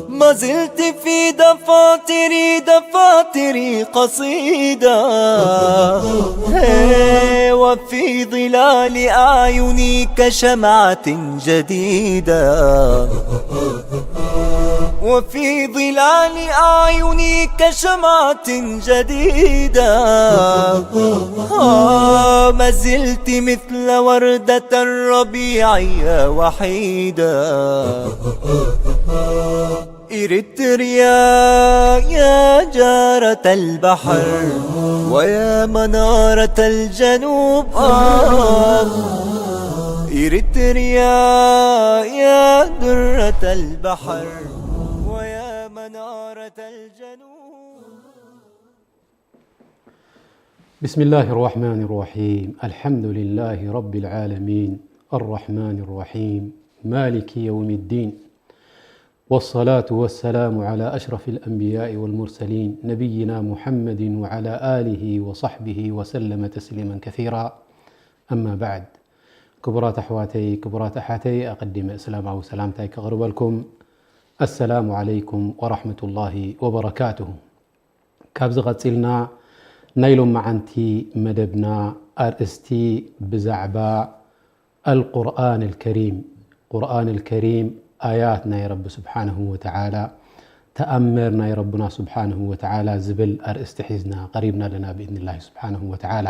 ما زلت في دفاتري، دفاتري قصيدة، هي، وفي ظلال أعيني كشمعة جديدة، وفي ظلال أعيني كشمعة جديدة. آه، ما زلت مثل وردة الربيع يا وحيدة. إريتريا يا جارة البحر ويا منارة الجنوب. آه، إريتريا يا درة البحر ويا منارة الجنوب. بسم الله الرحمن الرحيم. الحمد لله رب العالمين. الرحمن الرحيم. مالك يوم الدين. والصلاة والسلام على أشرف الأنبياء والمرسلين نبينا محمد وعلى آله وصحبه وسلم تسليما كثيرا. أما بعد. ክቡራት ኣሕዋተይ፣ ክቡራት ኣሓተይ፣ ኣቐዲመ እስላማዊ ሰላምታይ ከቕርበልኩም። السلام عليكم ورحمة الله وبركاته. ካብዚ ቀጺልና ናይ ሎመዓንቲ መደብና ኣርእስቲ ብዛዕባ ኣልቁርኣን ኣልከሪም፣ ቁርኣን ኣልከሪም ኣያት ናይ ረቢ ስብሓንሁ ወተዓላ፣ ተኣምር ናይ ረብና ስብሓንሁ ወተዓላ ዝብል ኣርእስቲ ሒዝና ቀሪብና ኣለና ብኢዝኒላሂ ስብሓንሁ ወተዓላ።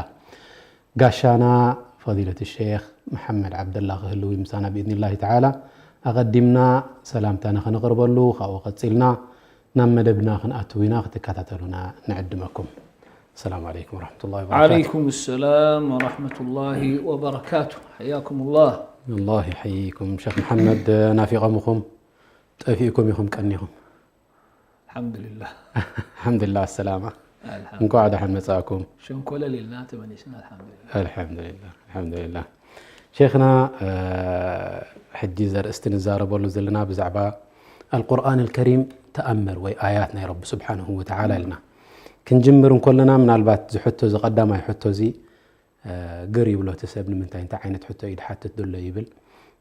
ጋሻና ፈዲለት ሼኽ መሓመድ ዓብደላ ክህልው እዩ ምሳና ብኢዝኒላሂ ተዓላ። ኣቐዲምና ሰላምታና ከነቕርበሉ፣ ካብኡ ቀጺልና ናብ መደብና ክንኣትው ኢና፣ ክትከታተሉና ንዕድመኩም። ሰላም ዓለይኩም ወረሕመቱላሂ ወበረካቱ። ዓለይኩም ሰላም ወረሕመቱላሂ ወበረካቱ። ሓያኩም ላህ። ኣላህ ይሐይይኩም። ሸኽ መሓመድ፣ ናፊቐምኹም፣ ጠፊእኩም ኢኹም ቀኒኹም። ኣልሓምዱሊላህ። ኣልሓምዱሊላህ ኣሰላማ። ኣልሓምዱሊላህ። እንኳዕ ደሓን መጻእኩም። ሸንኮለል ኢልና ተመሊስና፣ ኣልሓምዱሊላህ። ኣልሓምዱሊላህ፣ ኣልሓምዱሊላህ። ሼኽና፣ እ፣ ሕጂ ዘርእስቲ ንዛረበሉ ዘለና ብዛዕባ ኣልቁርኣን ኣልከሪም ተኣምር ወይ ኣያት ናይ ረቢ ስብሓንሁ ወተዓላ ኢልና ክንጅምር እንከለና፣ ምናልባት እዚ ሕቶ፣ እዚ ቀዳማይ ሕቶ እዚ፣ እ፣ ግር ይብሎ እቲ ሰብ፣ ንምንታይ፣ እንታይ ዓይነት ሕቶ እዩ ድሓትት ዘሎ ይብል።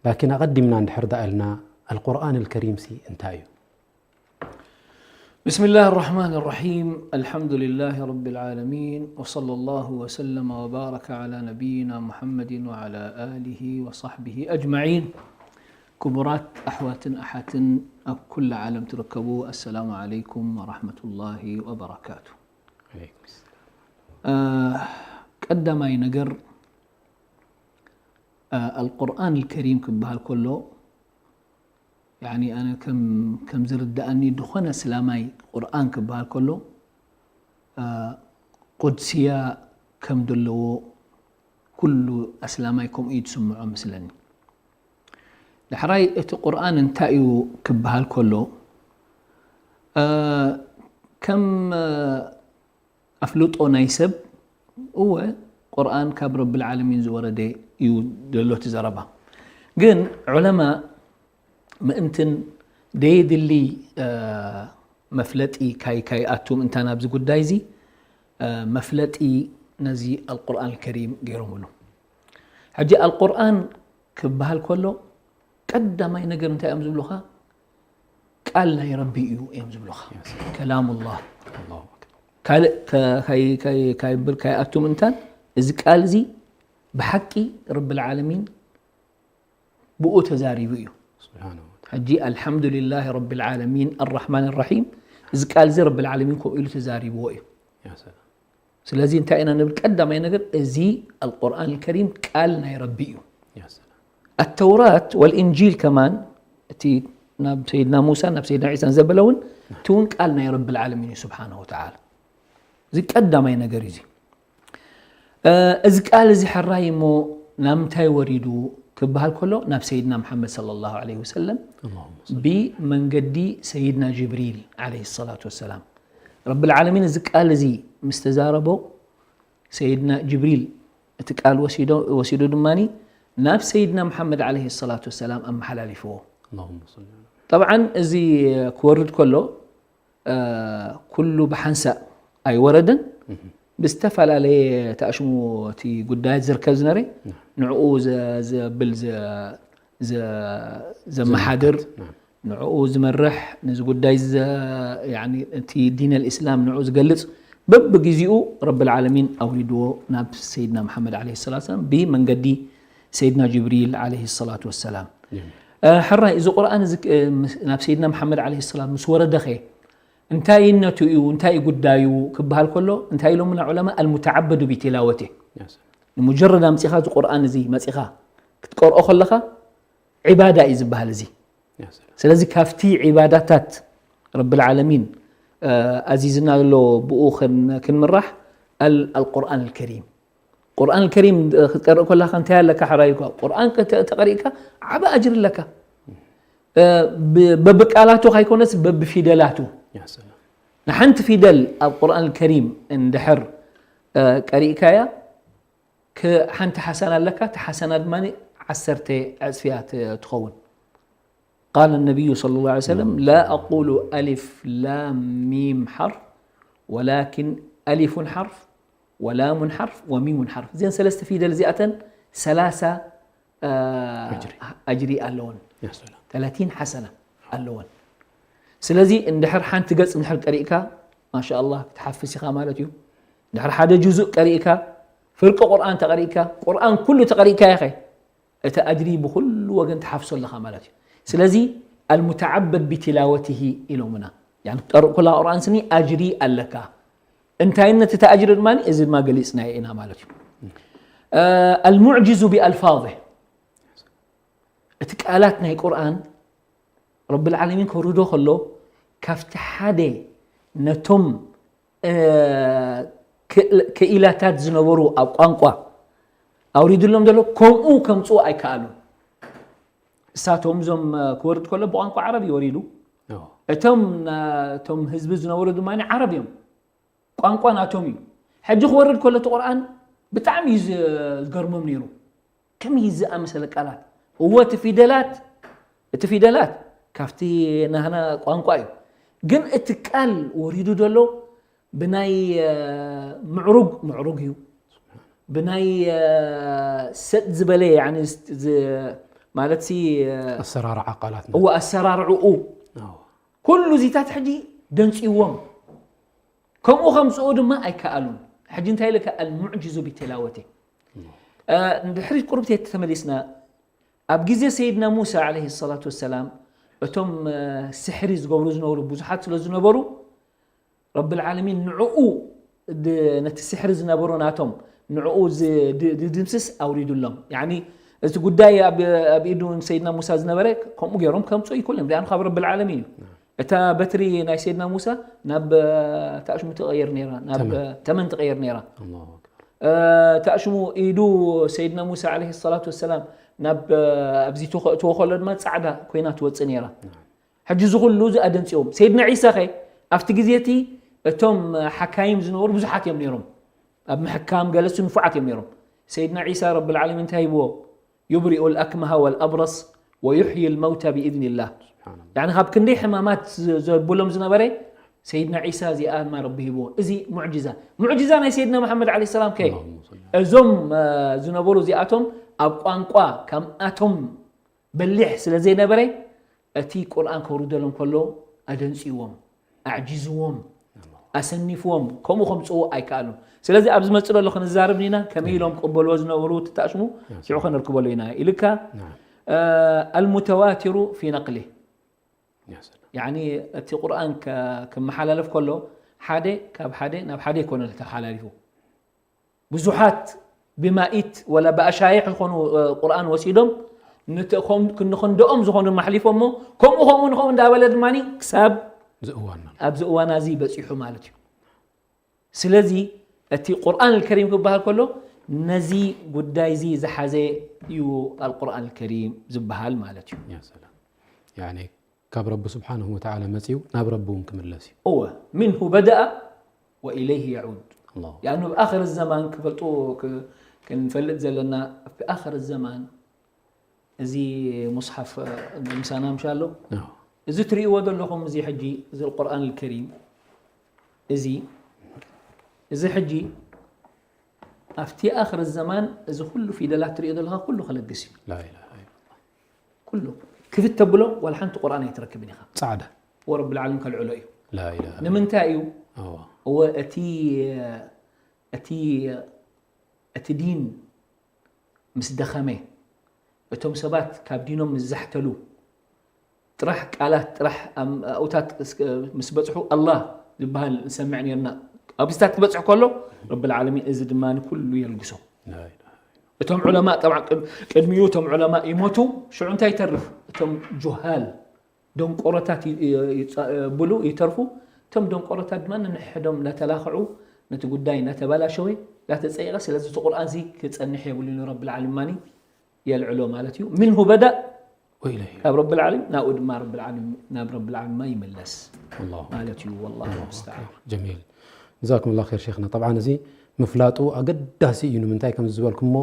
ላኪን ኣቐዲምና እንድሕር ደኣ ኢልና፣ ኣልቁርኣን ኣልከሪም ሲ እንታይ እዩ? بسم الله الرحمن الرحيم. الحمد لله رب العالمين، وصلى الله وسلم وبارك على نبينا محمد وعلى آله وصحبه أجمعين. ክቡራት ኣሕዋትን ኣሓትን ኣብ ኩላ ዓለም ትርከቡ፣ ኣሰላሙ ዓለይኩም ወራሕመቱላሂ ወበረካቱ። ዓለይኩም ሰላም። እ፣ ቀዳማይ ነገር፣ እ፣ ኣልቁርኣን ኣልከሪም ክበሃል ከሎ፣ ያኒ ኣነ ከም፣ ከም ዝርድኣኒ፣ ዝኾነ እስላማይ ቁርኣን ክበሃል ከሎ፣ እ፣ ቁድስያ ከም ዘለዎ ኩሉ ኣስላማይ ከምኡ እዩ ዝስምዖ ምስለኒ። ዳሕራይ እቲ ቁርኣን እንታይ እዩ ክበሃል ከሎ፣ እ፣ ከም፣ እ፣ ኣፍልጦ ናይ ሰብ፣ እወ፣ ቁርኣን ካብ ረብል ዓለሚን ዝወረደ እዩ ዘሎ እቲ ዘረባ። ግን ዑለማ ምእንትን ደየድሊ፣ እ፣ መፍለጢ ካይ-፣ ካይኣቱ ምእንታን ኣብዚ ጉዳይ እዚ፣ እ፣ መፍለጢ ነዚ ኣልቁርኣን ከሪም ገይሮምሉ። ሕጂ ኣልቁርኣን ክበሃል ከሎ ቀዳማይ ነገር እንታይ እዮም ዝብሉኻ? ቃል ናይ ረቢ እዩ እዮም ዝብሉኻ። ከላሙላህ። ኣላሁ ኣክበር። ካልእ ከ-፣ ካይ-፣ ካይ-፣ ካይብል ካይኣቱ ምእንታን፣ እዚ ቃል እዚ ብሓቂ ረብል ዓለሚን ብኡ ተዛሪቡ እዩ። ስብሓነሁ ወተዓላ። ሕጂ ኣልሓምዱሊላህ ረብል ዓለሚን ኣራሕማን ራሒም፣ እዚ ቃል እዚ ረብል ዓለሚን ከምኡ ኢሉ ተዛሪብዎ እዩ። ያ ሰላም። ስለዚ እንታይ ኢና ንብል? ቀዳማይ ነገር እዚ ኣልቁርኣን ከሪም ቃል ናይ ረቢ እዩ። ያ ሰላም። ኣተውራት ወልእንጂል ከማን፣ እቲ ናብ ሰይድና ሙሳን ናብ ሰይድና ዒሳን ዘበለ እውን፣ እቲ እውን ቃል ናይ ረብል ዓለሚን እዩ ስብሓነሁ ወተዓላ። እዚ ቀዳማይ ነገር እዩ። እዚ፣ እ፣ እዚ ቃል እዚ ሕራይ እሞ ናብ ምንታይ ወሪዱ ክበሃል ከሎ ናብ ሰይድና መሓመድ ሰለላሁ ዐለይሂ ወሰለም اللهم صل ብመንገዲ ሰይድና ጅብሪል ዐለይሂ ሰላቱ ወሰላም። ረብል ዓለሚን እዚ ቃል እዚ ምስ ተዛረቦ፣ ሰይድና ጅብሪል እቲ ቃል ወሲዶ- ወሲዱ ድማ ናብ ሰይድና መሓመድ ዐለይሂ ሰላቱ ወሰላም ኣመሓላሊፍዎ። اللهم صل على ጠብዓን እዚ ክወርድ ከሎ ኩሉ ብሓንሳእ ኣይወረደን። ብዝተፈላለየ ተኣሽሙ እቲ ጉዳያት ዝርከብ ዝነበረ ንዕኡ ዘብል ዘመሓድር፣ ንዕኡ ዝመርሕ፣ ነዚ ጉዳይ እቲ ዲን ኣልእስላም ንዕኡ ዝገልፅ በብግዜኡ ረብል ዓለሚን ኣውሪድዎ ናብ ሰይድና መሓመድ ዓለይሂ ሰላቱ ወሰላም ብመንገዲ ሰይድና ጅብሪል ዓለይሂ ሰላቱ ወሰላም። ሕራይ እዚ ቁርኣን እዚ ናብ ሰይድና መሓመድ ዓለይሂ ሰላም ምስ ወረደኸ እንታይነቱ እዩ፣ እንታይ ጉዳዩ ክበሃል ከሎ እንታይ ኢሎምና ዑለማ? ኣልሙተዓበዱ ቢቲላወቲ። ንሙጀረድ ኣምፂኻ እዚ ቁርኣን እዚ መፂኻ ክትቀርኦ ከለኻ ዒባዳ እዩ ዝበሃል እዚ። ስለዚ ካብቲ ዒባዳታት ረብል ዓለሚን ኣዚዝና ዘሎ ብኡ ክንምራሕ ኣልቁርኣን ኣልከሪም። ቁርኣን ከሪም ክትቀርእ ከለካ እንታይ ኣለካ? ሕራይ እኳ ቁርኣን ተቀሪእካ ዓቢ ኣጅሪ ኣለካ። በብቃላቱ ካይኮነስ በብፊደላቱ። ንሓንቲ ፊደል ኣብ ቁርኣን ከሪም እንድሕር ቀሪእካያ ሓንቲ ሓሰና ኣለካ። እቲ ሓሰና ድማ ዓሰርተ ዕፅፍያ ትኸውን። قال النبي صلى الله عليه وسلم لا أقول ألف لام ميم حرف ولكن ألف حرف ولام حرف وميم حرف። እዘን ሰለስተ ፊደል እዚኣተን ሰላሳ ኣጅሪ ኣለወን። ሰላቲን ሓሰና ኣለወን። ስለዚ እንድሕር ሓንቲ ገፅ እንድሕር ቀሪእካ ማሻ ኣላህ ክትሓፍስ ኢኻ ማለት እዩ። እንድሕር ሓደ ጁዙእ ቀሪእካ፣ ፍርቂ ቁርኣን ተቐሪእካ፣ ቁርኣን ኩሉ ተቐሪእካ ኢኸ እቲ ኣጅሪ ብኹሉ ወገን ትሓፍሶ ኣለኻ ማለት እዩ። ስለዚ ኣልሙተዓበድ ቢቲላወትሂ ኢሎምና። ክትቀርእ ኩላ ቁርኣን ስኒ ኣጅሪ ኣለካ። እንታይነት እቲ ኣጅሪ ድማ እዚ ድማ ገሊፅናዮ ኢና ማለት እዩ። ኣልሙዕጅዙ ቢኣልፋظህ፣ እቲ ቃላት ናይ ቁርኣን ረብል ዓለሚን ከውርዶ ከሎ ካብቲ ሓደ ነቶም ክኢላታት ዝነበሩ ኣብ ቋንቋ ኣውሪድሎም ዘሎ ከምኡ ከምፅኡ ኣይከኣሉን። እሳቶም እዞም ክወርድ ከሎ ብቋንቋ ዓረብ እዩ ወሪዱ። እቶም ናቶም ህዝቢ ዝነበሩ ድማ ዓረብ እዮም። ቋንቋ ናቶም እዩ። ሕጂ ክወርድ ከሎ እቲ ቁርኣን ብጣዕሚ እዩ ዝገርሞም ነይሩ። ከመይ ዝኣመሰለ ቃላት። እወ እቲ ፊደላት፣ እቲ ፊደላት ካብቲ ናህና ቋንቋ እዩ። ግን እቲ ቃል ወሪዱ ዘሎ ብናይ ምዕሩግ፣ ምዕሩግ እዩ። ብናይ ሰጥ ዝበለ ማለት ኣሰራርዓ ቃላት እወ ኣሰራርዕኡ ኩሉ እዚታት ሕጂ ደንፅዎም። ከምኡ ከምፅኡ ድማ ኣይከኣሉን። ሕጂ እንታይ ኢልካ ኣልሙዕጅዙ ቢቲላወቲ። ንድሕሪት ቁርብት ተመሊስና ኣብ ግዜ ሰይድና ሙሳ ዓለይሂ ሰላቱ ወሰላም እቶም ስሕሪ ዝገብሩ ዝነበሩ ብዙሓት ስለ ዝነበሩ ረብል ዓለሚን ንዕኡ ነቲ ስሕሪ ዝነበሮ ናቶም ንዕኡ ዝድምስስ ኣውሪዱሎም። ያኒ እቲ ጉዳይ ኣብ ኢዱ ሰይድና ሙሳ ዝነበረ ከምኡ ገይሮም ከምፅኡ ይክእሉ እዮም። ሪኣኑ ካብ ረብል ዓለሚን እዩ። እታ በትሪ ናይ ሰይድና ሙሳ ናብ ታእሽሙ ትቐየር ነይራ፣ ናብ ተመን ትቐየር ነይራ። ታእሽሙ ኢዱ ሰይድና ሙሳ ዓለይሂ ሰላቱ ወሰላም ናብ ኣብዚ ተኸእትዎ ከሎ ድማ ፃዕዳ ኮይና ትወፅእ ነይራ። ሕጂ እዚ ኩሉ እዚ ኣደንፅዎም። ሰይድና ዒሳ ኸ ኣብቲ ግዜ እቲ እቶም ሓካይም ዝነበሩ ብዙሓት እዮም ነይሮም። ኣብ ምሕካም ገለሱ ንፉዓት እዮም ነይሮም። ሰይድና ዒሳ ረብል ዓለሚን እንታይ ሂብዎ? يبرئ الأكمه والأبرص ويحيي الموتى بإذن الله. ያኒ ካብ ክንደይ ሕማማት ዘብሎም ዝነበረ ሰይድና ዒሳ እዚኣ ድማ ረቢ ሂብዎ። እዚ ሙዕጅዛ። ሙዕጅዛ ናይ ሰይድና መሓመድ ዓለይሂ ሰላም ከ እዞም ዝነበሩ እዚኣቶም ኣብ ቋንቋ ከምኣቶም በሊሕ ስለ ዘይነበረ እቲ ቁርኣን ከውርደሎም ከሎ ኣደንፅዎም፣ ኣዕጂዝዎም፣ ኣሰኒፍዎም፣ ከምኡ ከምፅዎ ኣይከኣሉን። ስለዚ ኣብ ዝመፅእ ዘሎ ክንዛረብ ኢና፣ ከመይ ኢሎም ክቕበልዎ ዝነበሩ ትታእሽሙ ሽዑ ከነርክበሉ ኢና ኢልካ። ኣልሙተዋቲሩ ፊ ነቅሊ ያኒ እቲ ቁርኣን ክመሓላለፍ ከሎ ሓደ ካብ ሓደ ናብ ሓደ ይኮነ ተሓላሊፉ። ብዙሓት ብማኢት ወላ ብኣሻይሕ ዝኾኑ ቁርኣን ወሲዶም ክንደኦም ዝኾኑ ማሕሊፎ እሞ ከምኡ ከምኡ ንኸምኡ እንዳበለ ድማ ክሳብ ኣብዚ እዋና እዚ በፂሑ ማለት እዩ። ስለዚ እቲ ቁርኣን ከሪም ክበሃል ከሎ ነዚ ጉዳይ እዚ ዝሓዘ እዩ ኣልቁርኣን ከሪም ዝበሃል ማለት እዩ። ያ ሰላም። ያኒ ካብ ረቢ ስብሓንሁ ወተዓላ መፂኡ ናብ ረቢ እውን ክምለስ እዩ። እወ፣ ምንሁ በደኣ ወኢለይህ የዑድ። ኣላሁ ያኑ ኣብ ኣኽር ዘማን ክፈልጡ ክ- ክንፈልጥ ዘለና፣ ኣብ ኣኽር ዘማን እዚ ሙስሓፍ ምሳና ምሻ ኣሎ። ኣዎ። እዚ ትርእይዎ ዘለኹም እዚ ሕጂ እዚ ቁርኣን ከሪም እዚ እዚ ሕጂ ኣብቲ ኣኽር ዘማን እዚ ኩሉ ፊደላት ትርእዮ ዘለኻ ኩሉ ከለግስ እዩ። ላኢላሃ ኢለላህ። ኩሉ ክፍት ተብሎ ዋላ ሓንቲ ቁርኣን ኣይትረክብን ኢኻ። ጻዕዳ። ወረብ ልዓለም ከልዕሎ እዩ። ላኢላሃ። ንምንታይ እዩ? ኣዎ። እወ እቲ እቲ እቲ ዲን ምስ ደኸመ እቶም ሰባት ካብ ዲኖም ምስ ዛሕተሉ ጥራሕ ቃላት ጥራሕ ኣም- ኣብኡታት እስከ- ምስ በፅሑ ኣላህ ዝበሃል ንሰምዕ ነርና። ኣብዚታት ክበፅሕ ከሎ ረቢ ልዓለሚን እዚ ድማ ኩሉ የልግሶ። ላኢላሃ። እቶም ዑለማ ጠብዓ ቅድ- ቅድሚኡ እቶም ዑለማ ይሞቱ። ሽዑ እንታይ ይተርፍ? እቶም ጁሃል ደንቆሮታት ይ- ይ- ይጻ- ብሉ ይተርፉ። እቶም ደንቆሮታት ድማ ነንሕዶም እናተላኽዑ ነቲ ጉዳይ እናተባላሸወ እናተጸየቐ፣ ስለዚ እቲ ቁርኣን እዚ ክጸንሕ የብሉን እዩ። ረቢ ልዓለሚን የልዕሎ ማለት እዩ። ምንሁ በዳእ ወኢለይህ። ካብ ረቢ ልዓለሚን ናብኡ ድማ ረቢ ልዓለሚን ናብ ረቢ ልዓለሚን ይምለስ ኣላሁ ማለት እዩ። ወላሁ ሙስተዓን። ጀሚል። ጀዛኩም ላ ር ሸይኽና። ጠብዓን እዚ ምፍላጡ ኣገዳሲ እዩ። ንምንታይ ከምዚ ዝበልኩሞ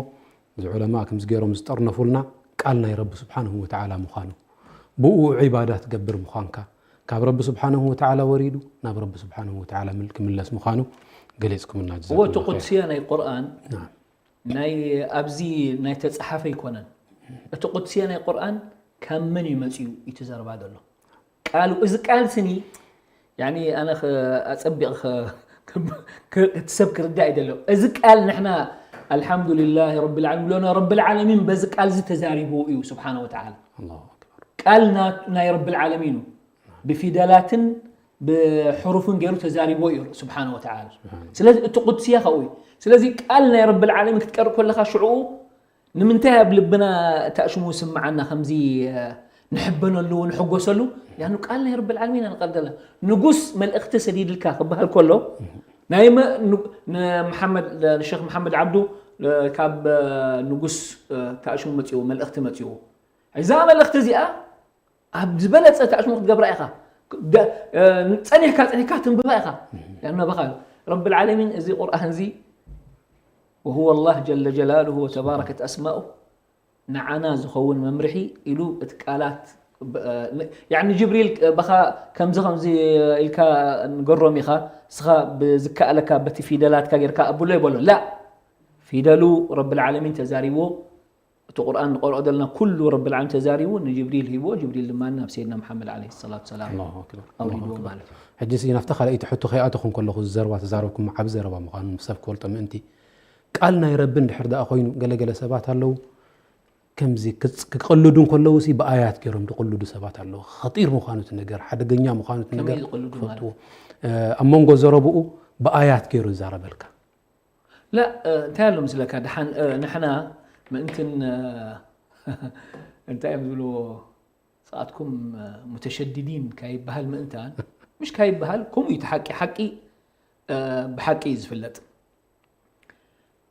እዚ ዑለማ ከምዚ ገይሮም ዝጠርነፉልና ቃል ናይ ረቢ ስብሓንሁ ወተዓላ ምዃኑ፣ ብኡ ዒባዳ ትገብር ምዃንካ፣ ካብ ረቢ ስብሓንሁ ወተዓላ ወሪዱ ናብ ረቢ ስብሓንሁ ወተዓላ ምል- ክምለስ ምዃኑ ገሊጽኩምልና። እወ ጀዛኩም እቲ ላ ር። ቁድስያ ናይ ቁርኣን ናም። ናይ ኣብዚ ናይ ተጻሓፈ ኣይኮነን። እቲ ቁድስያ ናይ ቁርኣን ካብ መን እዩ መጺኡ እዩ እቲ ዘረባ ዘሎ። ቃሉ እዚ ቃል ስኒ ያኒ ኣነ ኸ- ኣጸቢቕ ኸ- ክ- እቲ ሰብ ክርዳእ ይደሎ። እዚ ቃል ንሕና ኣልሓምዱሊላህ ረቢ ልዓለሚን ብሎና ረቢ ልዓለሚን በዚ ቃል እዚ ተዛሪቡ እዩ ስብሓነ ወተዓላ። ኣላሁ ኣክበር። ቃል ና- ናይ ረቢ ልዓለሚን እዩ ብፊደላትን ብሕሩፍን ገይሩ ተዛሪብዎ እዩ ስብሓነ ወተዓላ። ስለዚ እቲ ቁድስያ ካብኡ እዩ። ስለዚ ቃል ናይ ረቢ ልዓለሚን ክትቀርእ ከለኻ ሽዕኡ ንምንታይ ኣብ ልብና ተኣሽሙ ስምዓና ከምዚ እ፣ ንሕበነሉ ንሕጎሰሉ? ያኑ ቃል ናይ ረቢ ልዓለሚን ኢና ንቀርእ ዘለና። ንጉስ መልእኽቲ ሰዲድልካ ክበሃል ከሎ ናይ መ- ን- ንመሓመድ ንሸኽ መሓመድ ዓብዱ እ፣ ካብ እ፣ ንጉስ እ፣ ተኣሽሙ መፅዎ መልእኽቲ መፅዎ እዛ መልእኽቲ እዚኣ ኣብ ዝበለፀ ተኣሽሙ ክትገብራ ኢኻ። ደ- እ፣ ፀኒሕካ ፀኒሕካ ትንብባ ኢኻ። ያኑ ናባኻ ረቢ ልዓለሚን እዚ ቁርኣን እዚ وهو الله جل جلاله وتباركت أسماؤه ንዓና ዝኸውን መምርሒ ኢሉ እቲ ቃላት ብ- እ፣ ን- ያኒ ጅብሪል በኻ ከምዚ ከምዚ ኢልካ ንገሮም ኢኻ እስኻ ብዝከኣለካ በቲ ፊደላትካ ጌርካ ኣብሎ ይበሎ ላ ፊደሉ ረቢ ልዓለሚን ተዛሪብዎ እቲ ቁርኣን ንቆርኦ ዘለና ኩሉ ረቢ ልዓለሚን ተዛሪቡ ንጅብሪል ሂብዎ ጅብሪል ድማ ናብ ሰይድና መሓመድ ዓለይሂ ሰላቱ ሰላም ኣላሁ ኣክበር። ኣውሪድዎ ማለት እዩ። ሕጂ ሲ ናብታ ካልኣይቲ ሕቶ ከይኣተኹ እንከለኹ እዚ ዘረባ ተዛረብኩም ዓብ ዘረባ ምዃኑ ሰብ ክፈልጦ ምእንቲ ቃል ናይ ረቢ እንድሕር ደኣ ኮይኑ ገለገለ ሰባት ኣለዉ ከምዚ ክጽ- ክቕልዱ እንከለዉ ሲ ብኣያት ገይሮም ዝቕልዱ ሰባት ኣለዉ። ኸጢር ምዃኑ እቲ ነገር ሓደገኛ ምዃኑ እቲ ነገር ከመይ ዝቕልዱ ማለት? ክፈልጥዎ እ፣ ኣብ መንጎ ዘረብኡ ብኣያት ገይሩ ይዛረበልካ። ላ እ፣ እንታይ ኣሎ ምስለካ ድሓን እ፣ ንሕና ምእንትን እ፣ እንታይ እዮም ዝብልዎ ሰኣትኩም እ፣ ሙተሸድዲን ካይበሃል ምእንታን ምሽ ካይበሃል ከምኡ እዩ እቲ ሓቂ ሓቂ እ፣ ብሓቂ እዩ ዝፍለጥ።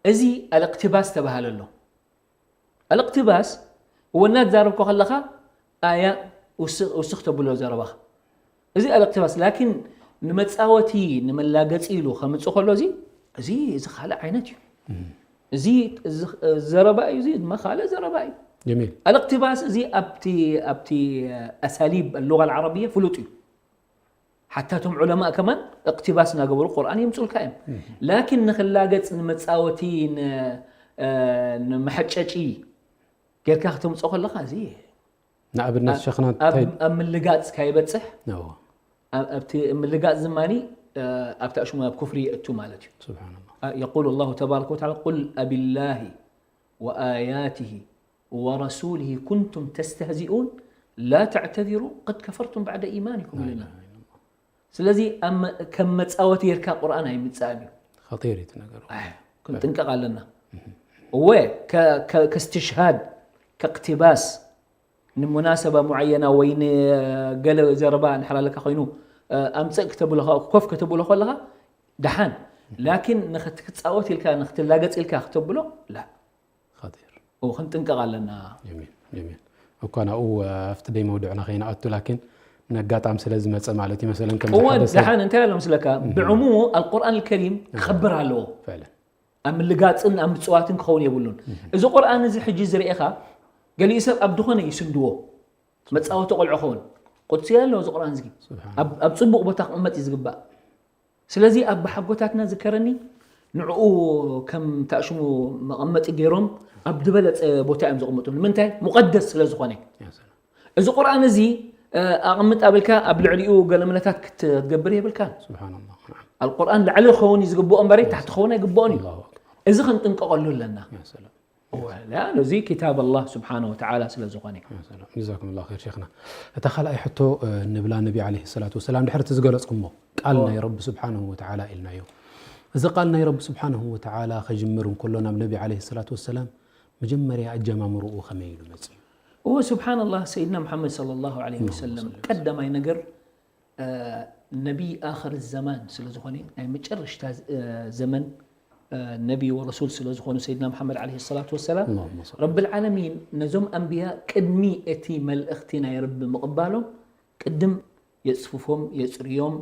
እዚ ኣልእቅትባስ ተባሃል ኣሎ። ኣልእቅትባስ እወ እናተዛረብኮ ከለኻ ኣያ ውስኽ ውስኽ ተብሎ ዘረባኻ እዚ ኣልእቅትባስ ላኪን ንመፃወቲ ንመላገፂ ኢሉ ከምፅእ ከሎ እዚ እዚ እዚ ካልእ ዓይነት እዩ። እዚ እዚ ዘረባ እዩ እዚ ድማ ካልእ ዘረባ እዩ። ጀሚል። ኣልእቅትባስ እዚ ኣብቲ ኣብቲ ኣሳሊብ ኣሉጋ ዓረብያ ፍሉጥ እዩ። ሓታ እቶም ዑለማእ ከማን እቅትባስ እናገበሩ ቁርኣን የምፁልካ እዮም። ላኪን ንክላገፅ ንመፃወቲ ን- እ፣ ንመሐጨጪ ጌርካ ክተምፅኦ ከለካ እዚ ንኣብነት ሸኽና ኣብ እንታይ ኣብ ምልጋፅ ካይበፅሕ ነዎ። ኣብ- ኣብቲ ምልጋፅ ዝማኒ እ፣ ኣብቲ ኣሽሙ ኣብ ኩፍሪ የእቱ ማለት እዩ። ስብሓንላህ። يقول الله تبارك وتعالى قل أبالله وآياته ورسوله كنتم تستهزئون لا تعتذروا قد كفرتم بعد إيمانكم إلينا. ስለዚ ኣብ መ- ከም መፃወቲ ጌርካ ቁርኣን ኣይምፃእን እዩ። ኸጢር እዩ እቲ ነገሩ። ኣይ፣ ክንጥንቀቕ ኣለና። እወ ከ- ከ- ከስትሽሃድ ከቅትባስ ንሙናሰባ ሙዓየና ወይ ንገለ ዘረባ ንሕላለካ ኮይኑ ኣምፀእ ክተብሎ ኮፍ ከተብሎ ከለካ ደሓን ላኪን ንኽትጻወት ኢልካ ንኽትላገጽ ኢልካ ክተብሎ ላ خطير ኦ ክንጥንቀቕ ኣለና። جميل جميل እኳ ናብኡ ኣብቲ ደይ መውድዕና ከይንኣቱ ላኪን ነጋጣም ስለ ዝመፀ ማለት እዩ መሰለን ከም እወ ሓደ ሰብ ደሓን እንታይ ኣሎ ምስለካ ብዕሙ ኣልቁርኣን ልከሪም ክኸብር ኣለዎ። فعلا ኣብ ምልጋፅን ኣብ ምፅዋትን ክኸውን የብሉን። እዚ ቁርኣን እዚ ሕጂ ዝርኤኻ ገሊኡ ሰብ ኣብ ድኾነ ይስንድዎ መፃወቲ ቆልዑ ኸውን ቁድሲ ኣሎ እዚ ቁርኣን እዚ سبحان ኣብ ኣብ ፅቡቕ ቦታ ክቕመጥ እዩ ዝግባእ። ስለዚ ኣብ ሓጎታትና ዝከረኒ ንዕኡ ከም ታእሽሙ መቐመጢ ገይሮም ኣብ ዝበለፀ ቦታ እዮም ዘቕምጡ ንምንታይ ሙቐደስ ስለ ዝኾነ። يا سلام እዚ ቁርኣን እዚ ኣቕምጥ ኣበልካ ኣብ ልዕሊኡ ገለመለታት ክትገብር የብልካን። سبحان الله نعم ኣልቁርኣን ላዕሊ ክኸውን እዩ ዝግብኦ እምበረይ ታሕቲ ክኸውን ኣይግብኦን እዩ። الله أكبر እዚ ክንጥንቀቐሉ ኣለና። يا سلام ላኣኑ እዚ كتاب الله سبحانه وتعالى ስለ ዝኾነ يا سلام جزاكم الله خير شيخنا እታ ካልኣይ ሕቶ ንብላ ነቢ عليه الصلاة والسلام ድሕርቲ ዝገለፅኩሞ ቃል ናይ ረቢ سبحانه وتعالى ኢልናዮ እዚ ቃል ናይ ረቢ سبحانه وتعالى ከጅምር እንከሎ ናብ ነቢ عليه الصلاة والسلام መጀመርያ ኣጀማምርኡ ከመይ ኢሉ መፅዩ እዎ سبحان الله سيدنا محمد صلى الله عليه وسلم ቀዳማይ ነገር ነቢ ኣኽር ዘማን ስለ ዝኾነ ናይ መጨረሽታ ዘመን ነቢ ወረሱል ስለ ዝኾኑ ሰይድና መሓመድ ዓለይሂ ሰላቱ ወሰላም اللهم صل ረብል ዓለሚን ነዞም ኣንብያ ቅድሚ እቲ መልእኽቲ ናይ ረቢ ምቕባሎም ቅድም የፅፍፎም የፅርዮም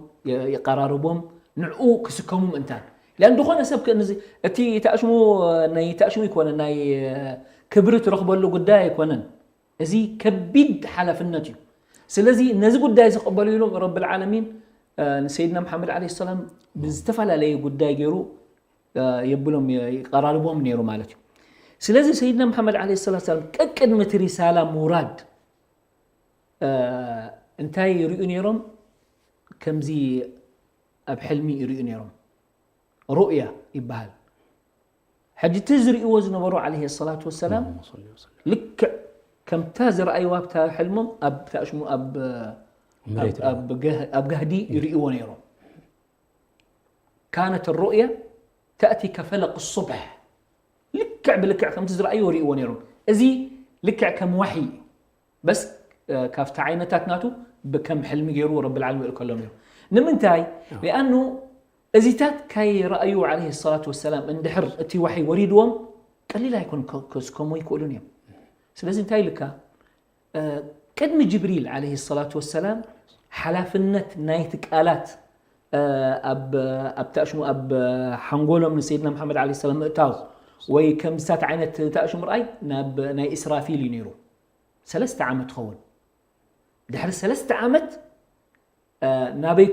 የቐራርቦም ንዕኡ ክስከሙ ምእንታን ያን ዝኾነ ሰብ እቲ ተኣሽሙ ናይ ተኣሽሙ ይኮነ ናይ ክብሪ ትረኽበሉ ጉዳይ ኣይኮነን እዚ ከቢድ ሓላፍነት እዩ ስለዚ ነዚ ጉዳይ ዝቕበሉ ኢሎም ረብል ዓለሚን ንሰይድና መሓመድ ዓለይሂ ሰላም ብዝተፈላለየ ጉዳይ ገይሩ የብሎም ይቀራርቦም ነይሩ ማለት እዩ ስለዚ ሰይድና መሓመድ ዓለይሂ ሰላቱ ሰላም ቀቅድሚ እቲ ሪሳላ ምውራድ እንታይ ይርእዩ ነይሮም ከምዚ ኣብ ሕልሚ ይርእዩ ነይሮም ሩእያ ይበሃል ሕጂ እቲ ዝርእይዎ ዝነበሩ ዓለይሂ ሰላቱ ወሰላም اللهم صل وسلم ልክዕ ከምታ ዝረኣይዋ ኣብታ ሕልሞም ኣብ ታሽሙ ኣብ መሬት ኣብ- ኣብ ገህ- ኣብ ጋህዲ ይርእይዎ ነይሮም ካነት ሩእያ ተእቲ ከፈለቅ ሱብሕ ልክዕ ብልክዕ ከምቲ ዝረኣይዎ ርእይዎ ነይሮም እዚ ልክዕ ከም ዋሒ እዩ በስ ካብቲ ዓይነታት ናቱ ብከም ሕልሚ ገይሩ ረብል ዓለሚን ይልከሎም ነይሩ ንምንታይ ሊኣኑ እዚታት ካይረኣዩ ዓለይሂ ሰላቱ ወሰላም እንድሕር እቲ ዋሒ ወሪድዎም ቀሊል ኣይኮን ከስከሙ ይክእሉን እዮም ስለዚ እንታይ ኢልካ ቅድሚ ጅብሪል ዓለይሂ ሰላቱ ወሰላም ሓላፍነት ናይቲ ቃላት ኣብ ታእሽሙ ኣብ ሓንጎሎም ንሰይድና መሓመድ ዓለይሂ ሰላም ምእታው ወይ ከምዚታት ዓይነት ታእሽሙ ርኣይ ናብ ናይ እስራፊል እዩ ነይሩ ሰለስተ ዓመት ትኸውን ድሕሪ ሰለስተ ዓመት ናበይ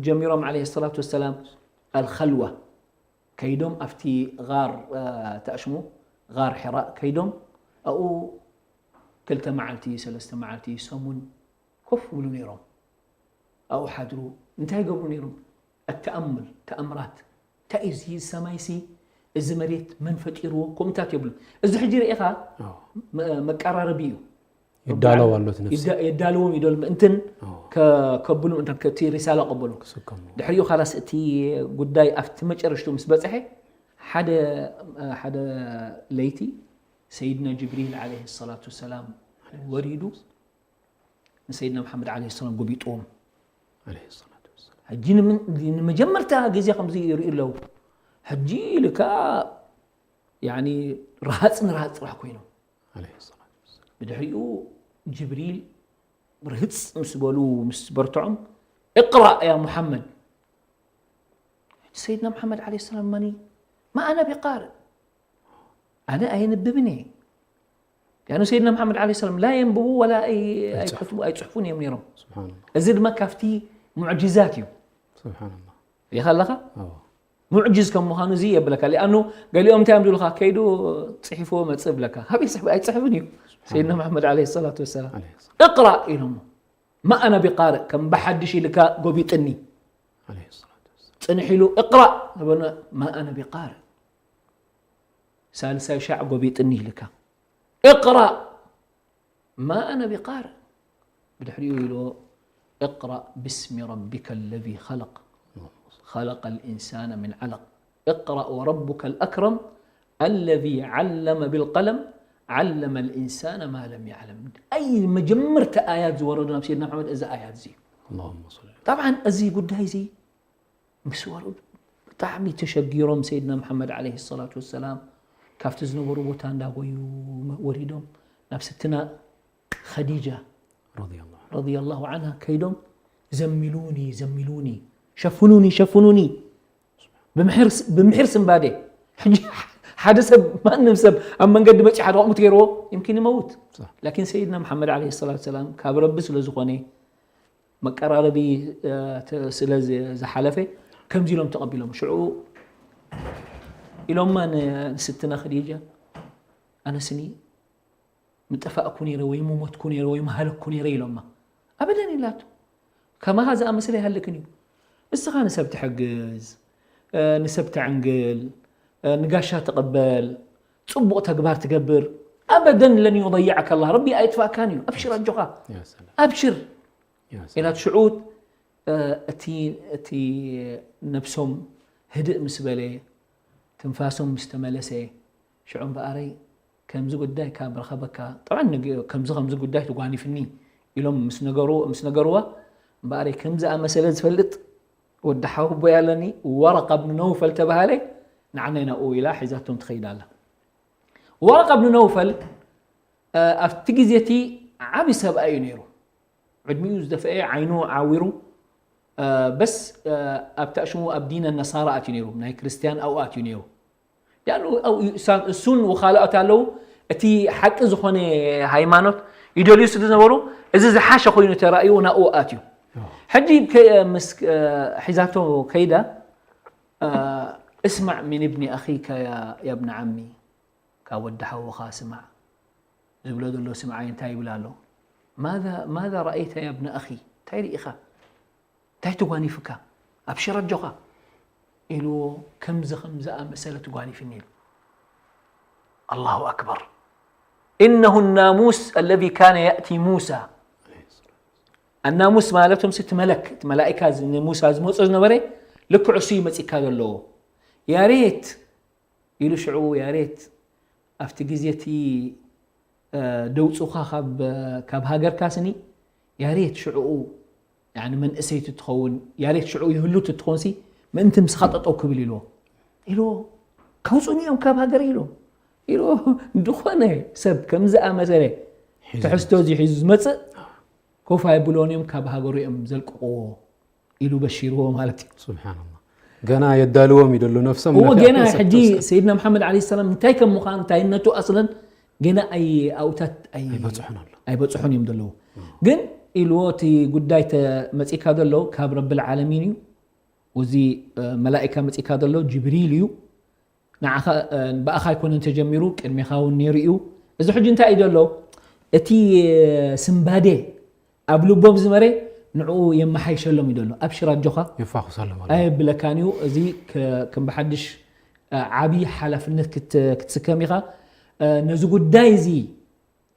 ጀሚሮም ዓለይሂ ሰላቱ ወሰላም ኣልኸልዋ ከይዶም ኣብቲ ጋር ተእሽሙ ጋር ሕራእ ከይዶም ኣብኡ ክልተ መዓልቲ ሰለስተ መዓልቲ ሰሙን ኮፍ ይብሉ ነይሮም ኣብኡ ሓድሩ እንታይ ይገብሩ ነይሮም ኣተኣምል ተኣምራት እንታይ እዩ እዚ ሰማይሲ እዚ መሬት መን ፈጢርዎ ከምኡታት የብሉ እዚ ሕጂ ርኢኻ መቀራረቢ እዩ ይዳለው ኣሎት ነፍሲ የዳልዎም ይደል ምእንትን ከብሉ ምእንትን እቲ ሪሳላ ቀበሉ ክስከሙ ድሕሪኡ ካላስ እቲ ጉዳይ ኣብቲ መጨረሽቱ ምስ በፅሐ ሓደ ሓደ ለይቲ ሰይድና ጅብሪል ዓለይሂ ሰላቱ ወሰላም ወሪዱ ንሰይድና መሓመድ ዓለይሂ ሰላም ጎቢጥዎም عليه الصلاة والسلام ሕጂ ንምን- ንመጀመርታ ግዜ ከምዚ ይርእዩ ኣለዉ ሕጂ ኢልካ ያኒ ረሃፅ ንረሃፅ ጥራሕ ኮይኖም عليه الصلاة والسلام ብድሕሪኡ ጅብሪል ርህፅ ምስ በሉ ምስ በርትዖም اقرأ يا محمد ሰይድና መሓመድ ዓለይሂ ሰላም መኒ ما أنا بقارئ ኣነ ኣየንብብን እየ ያኑ ሰይድና መሓመድ ዓለይሂ ሰላም ላ የንብቡ ወላ ኣይ- ኣይከትቡ ኣይፅሕፉን እዮም ነይሮም سبحان الله እዚ ድማ ካብቲ ሙዕጅዛት እዩ سبحان الله ሪኻ ኣለኻ أو ሙዕጅዝ ከም ምዃኑ እዚ የብለካ ሊኣኑ ገሊኦም እንታይ እዮም ዝብሉካ ከይዱ ፅሒፍዎ መፅእ ብለካ ካበይ ፅሕፍ ኣይፅሕፍን እዩ ሰይድና መሓመድ ዓለይሂ ሰላቱ ወሰላም عليه الصلاة እቅራእ ኢሎሞ ما أنا بقارئ ከም ብሓድሽ ኢልካ ጎቢጥኒ عليه الصلاة والسلام ፅንሕ ኢሉ እቅራእ ዝበሎ ما أنا بقارئ ሳልሳይ ሻዕ ጎቢጥኒ ኢልካ እቅራእ ما أنا بقارئ ብድሕሪኡ ኢልዎ اقرأ باسم ربك الذي خلق خلق الإنسان من علق اقرأ وربك الأكرم الذي علم بالقلم علم الإنسان ما لم يعلم أي መጀመርታ ኣያት ዝወረዱ ናብ ሰይድና መሓመድ እዚ ኣያት እዚ እዩ اللهم صل طبعا እዚ ጉዳይ እዚ ምስ ወረዱ ብጣዕሚ ተሸጊሮም ሰይድና መሓመድ ዓለይሂ ሰላቱ ወሰላም ካብቲ ዝነበሩ ቦታ እንዳጎዩ ወሪዶም ናብ ስትና ኸዲጃ ረዲየላሁ ዐንሃ። ረዲየላሁ ዐንሃ ከይዶም ዘሚሉኒ ዘሚሉኒ ሸፍኑኒ ሸፍኑኒ ብምሕር ስ- ብምሕር ስንባዴ። ሕጂ ሓደ ሰብ ማንም ሰብ ኣብ መንገዲ መፂ ሓደ ክሙት ገይርዎ ይምኪን ይመውት። صح. ላኪን ሰይድና መሓመድ ዓለይሂ ሰላቱ ሰላም ካብ ረቢ ስለ ዝኾነ መቀራረቢ እ፣ ተ- ስለ ዝ- ዝሓለፈ ከምዚ ኢሎም ተቐቢሎም ሽዑ ኢሎማ ን- ንስትና ኸዲጃ ኣነስኒ ምጠፋእኩ ነይረ ወይ ምሞትኩ ነይረ ወይ ምሃለኩ ነይረ ኢሎማ። ኣበደን ኢላቶ። ከማኻ ዝኣመሰለ ይሃልክን እዩ። እስኻ ንሰብ ትሕግዝ፣ እ፣ ንሰብ ተዕንግል፣ እ፣ ንጋሻ ትቕበል፣ ጽቡቕ ተግባር ትገብር። ኣበደን ለን ዩضيعك الله ረቢ ኣይጥፋእካን እዩ። ኣብሽር ኣጆኻ። يا سلام. ኣብሽር يا سلام. ኢላት ሽዑ እ፣ እቲ እቲ ነብሶም ህድእ ምስ በለ ትንፋሶም ምስ ተመለሰ ሽዑ እምበኣረይ ከምዚ ጉዳይ ካብ ረኸበካ طبعا ንግ- ከምዚ ከምዚ ጉዳይ ተጓኒፍኒ ኢሎም ምስ ነገሩ ምስ ነገርዋ እምበኣረይ ከም ዝኣመሰለ ዝፈልጥ ወዲ ሓወቦይ ኣለኒ ወረቃ ብን ነውፈል ተባሃለ ንዓናይ ናብኡ ኢላ ሒዛቶም ትኸይድ ኣላ። ወረቃ ብን ነውፈል እ፣ ኣብቲ ግዜ እቲ ዓቢ ሰብኣይ እዩ ነይሩ። ዕድሚኡ ዝደፍአ ዓይኑ ዓዊሩ እ፣ በስ እ፣ ኣብታ ሽሙ ኣብ ዲነ ነሳራ ኣትዩ ነይሩ ናይ ክርስትያን ኣብኡ ኣትዩ ነይሩ። ያኑ ኣብኡ እሳን እሱን ወኻልኦት ኣለዉ እቲ ሓቂ ዝኾነ ሃይማኖት ይደልዩ ስለ ዝነበሩ እዚ ዝሓሸ ኮይኑ ተራእዩ ናብኡ ኣትዩ። ሕጂ ከ- ምስ እ፣ ሒዛቶ ከይዳ እ፣ اسمع من ابن أخيك يا يا ابن عمي ካብ ወዲ ሓውኻ ስማዕ ዝብሎ ዘሎ ስምዓይ እንታይ ይብል ኣሎ ماذا ماذا رأيت يا ابن أخي እንታይ ርኢኻ እንታይ ተጓኒፍካ ኣብሽር ኣጆኻ ኢልዎ ከምዚ ከም ዝኣመሰለ ተጓኒፍኒ ኢሉ الله أكبر إنه الناموس الذي كان يأتي موسى ኣናሙስ ማለቶም ስቲ መለክ እቲ መላእካ ዝ- ንሙሳ ዝመፆ ዝነበረ ልክዕ እሱ ይመፂካ ዘለዎ ያሬት ኢሉ ሽዑ ያሬት ኣብቲ ግዜ እቲ እ፣ ደውፁኻ ካብ ካብ ሃገርካ ስኒ ያሬት ሽዕኡ ያኒ መንእሰይቲ ትኸውን ያሬት ሽዑ ይህሉ ትትኾንሲ ምእንቲ ምስኻ ጠጠው ክብል ኢልዎ ኢልዎ ከውፁኒ እዮም ካብ ሃገር ኢልዎ ኢልዎ ዝኾነ ሰብ ከም ዝኣመሰለ ትሕዝቶ እዚ ሒዙ ዝመፅእ ኮፍ ኣይብልዎን እዮም ካብ ሃገሩ እዮም ዘልቅቕዎ ኢሉ በሺርዎ ማለት እዩ سبحان الله. ገና የዳልዎም እዩ ደሎ ነፍሶም እዎ ነፊያ ገና ከሰብ ሕጂ ተወሰነ። ሰይድና መሓመድ ዓለይሂ ሰላም እንታይ ከም ምዃን እንታይነቱ ኣስለን ገና ኣይ ኣውታት ኣይ ኣይበፅሑን ኣሎ። ኣይበፅሑን እዮም ዘለዉ ግን ኢልዎ እቲ ጉዳይ ተመፂካ ዘሎ ካብ ረብል ዓለሚን እዩ እዚ እ፣ መላኢካ መፂካ ዘሎ ጅብሪል እዩ ንዓኻ እ፣ ብኣኻ ኣይኮነን ተጀሚሩ ቅድሜኻ እውን ነይሩ እዩ እዚ ሕጂ እንታይ እዩ ዘሎ እቲ እ፣ ስምባዴ ኣብ ልቦም ዝመረ ንዕኡ የመሓይሸሎም እዩ ዘሎ ኣብሽር ኣጆኻ ይፋኹሰሎም ኣሎ። ኣየብለካን እዩ እዚ ከ- ከም ብሓድሽ እ፣ ዓብዪ ሓላፍነት ክት- ክትስከም ኢኻ እ፣ ነዚ ጉዳይ እዚ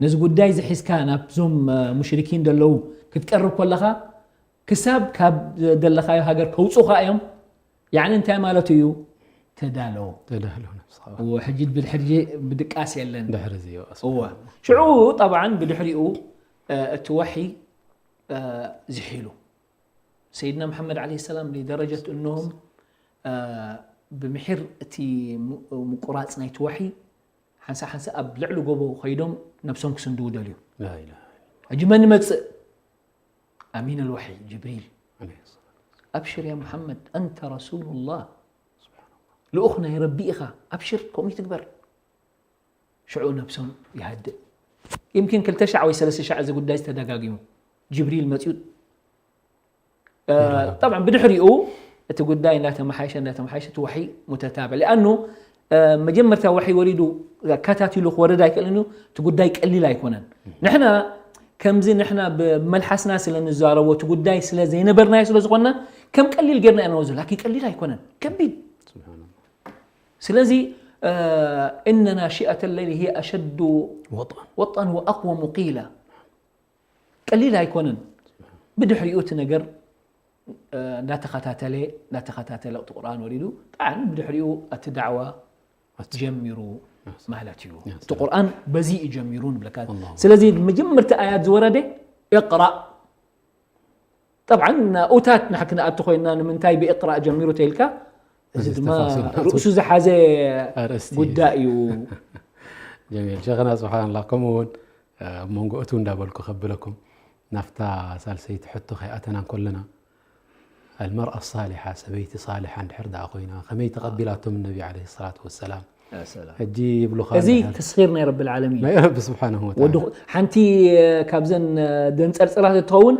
ነዚ ጉዳይ እዚ ሒዝካ ናብዞም እ፣ ሙሽሪኪን ዘለዉ ክትቀርብ ከለኻ ክሳብ ካብ ዘለኻዮ ሃገር ከውፁኻ እዮም ያዕኒ እንታይ ማለት እዩ ተዳለዎ ተዳሎ ነብስኻ እዎ ሕጂ ብድሕሪ ብድቃስ የለን ድሕሪ እዚ ይወቀስ። እወ ሽዑ ጠብዓን ብድሕሪኡ እ፣ እቲ ወሒ እ፣ ዝሒሉ ሰይድና መሓመድ ዓለ ሰላም ሊደረጀት እነሆም እ፣ ብምሒር እቲ ሙ- ምቁራፅ ናይቲ ወሒ ሓንሳ ሓንሳ ኣብ ልዕሊ ጎቦ ከይዶም ነብሶም ክስንድዉ ደልዩ لا إله ሕጂ መን ይመፅእ ኣሚን ኣልወሒ ጅብሪል عليه الصلاة ኣብሽር ያ ሙሓመድ ኣንተ ረሱሉላህ ልኡኽ ናይ ረቢ ኢኻ ኣብሽር ከምኡ ትግበር ሽዑ ነብሶም ይሃድእ ይምኪን ክልተ ሻዕ ወይ ሰለስተ ሻዕ እዚ ጉዳይ ዝተደጋጊሙ ጅብሪል መፅኡ እ፣ ጠብዓ ብድሕሪኡ እቲ ጉዳይ እናተመሓየሸ እናተመሓየሸ እቲ ወሒ ሙተታብዕ ሊኣኑ እ፣ መጀመርታ ወሒ ወሪዱ ኣከታቲሉ ክወርድ ኣይክእልን እዩ እቲ ጉዳይ ቀሊል ኣይኮነን ንሕና ከምዚ ንሕና ብመልሓስና ስለ ንዛረቦ እቲ ጉዳይ ስለ ዘይነበርናዮ ስለ ዝኾንና ከም ቀሊል ጌርና ኢና ንወስዶ ላኪን ቀሊል ኣይኮነን ከቢድ سبحان الله. ስለዚ እ፣ إن ناشئة الليل هي أشد وطئا. وطئا وأقوم قيلا ቀሊል ኣይኮነን ብድሕሪኡ እቲ ነገር እ፣ እንዳተኸታተለ እንዳተኸታተለ እቲ ቁርኣን ወሪዱ ጣዕሚ ብድሕሪኡ እቲ ዳዕዋ ጀሚሩ ማለት እዩ እቲ ቁርኣን በዚ እዩ ጀሚሩ ንብለካ الله. ስለዚ መጀመርታ ኣያት ዝወረደ እቅራእ ጠብዓን ናኡታት ንሓ ክንኣቱ ኮይና ንምንታይ ብእቅራእ ጀሚሩ ተይልካ እዚ እዚ ድማ ተፋሲር ናቱ ርእሱ ዝሓዘ ኣርእስቲ እዩ። ጉዳይ እዩ። ጀሚል ሸኽና ስብሓንላ። ከምኡ እውን ኣብ መንጎ እቱ እንዳበልኩ ከብለኩም ናፍታ ሳልሰይቲ ሕቶ ከይኣተና እንከለና ኣልመርኣ ሳሊሓ ሰበይቲ ሳሊሓ እንድሕር ደኣ ኮይና ከመይ ተቐቢላቶም ነቢ ዓለይሂ ሰላቱ ወሰላም ሕጂ ይብሉኻ እዚ እንድሕር ተስኺር ናይ ረብል ዓለሚን ናይ ረቢ ስብሓንሁ ወተዓላ ወዲ ሓንቲ ካብዘን ደንፀርፅራት እትኸውን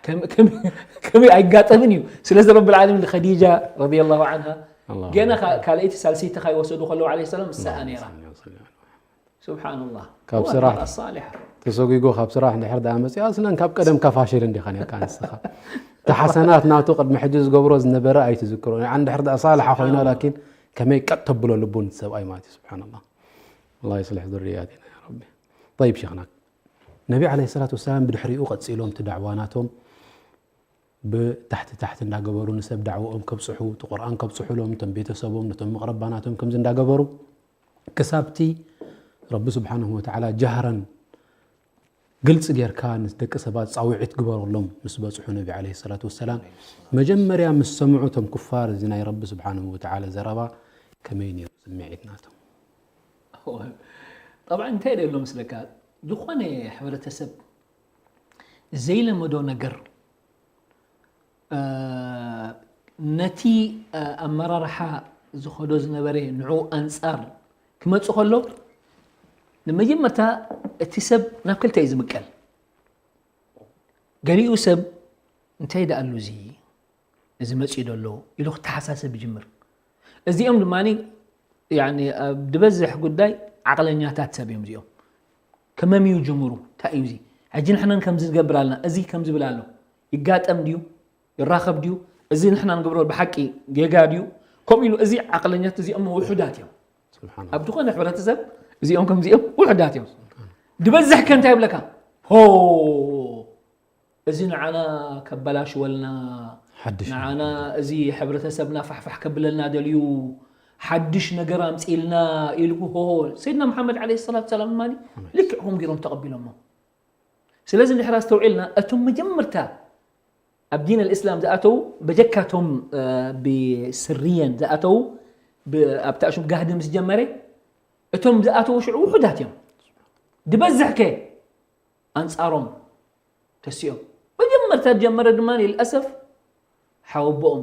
ከም- ከም- ከመይ ኣይጋጠምን እዩ። ስለዚ ረብል ዓለሚን ንኸዲጃ ረዲየላሁ ዓንሃ ኣላሁ ገና ካ- ካልኣይቲ ሳልሰይቲ ከይወሰዱ ከለዉ ዓለይሂ ሰላም ንስኣ ነይራ። ሰላም ስብሓንላህ ካብ ወላ ስራሕ መርኣ ሳሊሓ ተሰጒጎ ካብ ስራሕ እንድሕር ደኣ መፅኡ ኣስለን ካብ ቀደም ካፋሽል እንዲኻ ነርካ ንስኻ። እቲ ሓሰናት ናቱ ቅድሚ ሕጂ ዝገብሮ ዝነበረ ኣይትዝክሮ። ንዓ እንድሕር ደኣ ሳልሓ ኮይና ላኪን ከመይ ቀጥ ተብሎ ልቡ ንሰብኣይ ማለት እዩ። ስብሓንላህ። ኣላህ ይስልሕ ዙርያትና ያ ረቢ። ጠይብ ሸኽና ነቢ ዓለይሂ ሰላቱ ወሰላም ብድሕሪኡ ቀፂሎም እቲ ዳዕዋ ናቶም ብታሕቲ ታሕቲ እንዳገበሩ ንሰብ ዳዕዋኦም ከብፅሑ እቲ ቁርኣን ከብፅሑሎም ነቶም ቤተሰቦም ነቶም መቕረባ ናቶም ከምዚ እንዳገበሩ ክሳብቲ ረቢ ስብሓንሁ ወተዓላ ጃህረን ግልፂ ጌርካ ንደቂ ሰባት ፃውዒት ግበረሎም ምስ በፅሑ ነቢ ዓለይሂ ሰላቱ ወሰላም መጀመርያ ምስ ሰምዑ እቶም ኩፋር እዚ ናይ ረቢ ስብሓንሁ ወተዓላ ዘረባ ከመይ ነይሩ ስምዒት ናቶም? ጠብዓ እንታይ ደሎ ምስለካ ዝኾነ ሕብረተሰብ ዘይለመዶ ነገር ነቲ ኣመራርሓ ዝኸዶ ዝነበረ ንዑ ኣንፃር ክመፁ ከሎ ንመጀመርታ እቲ ሰብ ናብ ክልተ እዩ ዝምቀል። ገሊኡ ሰብ እንታይ ደኣሉ እዚ እዚ መፅኡ ደሎ ኢሉ ክተሓሳሰብ ይጅምር። እዚኦም ድማ ድበዝሕ ጉዳይ ዓቕለኛታት ሰብ እዮም እዚኦም። ከመምዩ ጅምሩ እንታይ እዩ እዚ ሕጂ ንሕናን ከምዚ ዝገብር ኣለና እዚ ከምዚ ብል ኣሎ ይጋጠም ድዩ ይራኸብ ድዩ እዚ ንሕና ንገብሮ ብሓቂ ጌጋ ድዩ ከምኡ ኢሉ እዚ ዓቕለኛት እዚኦም ውሑዳት እዮም። ኣብ ዝኾነ ሕብረተሰብ እዚኦም ከምዚኦም ውሑዳት እዮም። ድበዝሕ ከ እንታይ ይብለካ ሆ እዚ ንዓና ከበላሽወልና ሓድሽ ንዓና እዚ ሕብረተሰብና ፋሕፋሕ ከብለልና ደልዩ ሓድሽ ነገር ኣምፅልና ኢልኩ ሆ ሰይድና መሓመድ ዓለይሂ ሰላቱ ሰላም ድማ ልክዕኹም ገይሮም ተቐቢሎሞ። ስለዚ እንድሕር ኣስተውዒልና እቶም መጀመርታ ኣብ ዲን ኣልእስላም ዝኣተዉ በጀካቶም ብስርየን ዝኣተዉ ኣብቲ ኣሽም ጋህዲ ምስ ጀመረ እቶም ዝኣተዉ ሽዑ ውሑዳት እዮም። ድበዝሕ ከ ኣንፃሮም ተሲኦም መጀመርታ ጀመረ ድማ ልልኣሰፍ ሓወቦኦም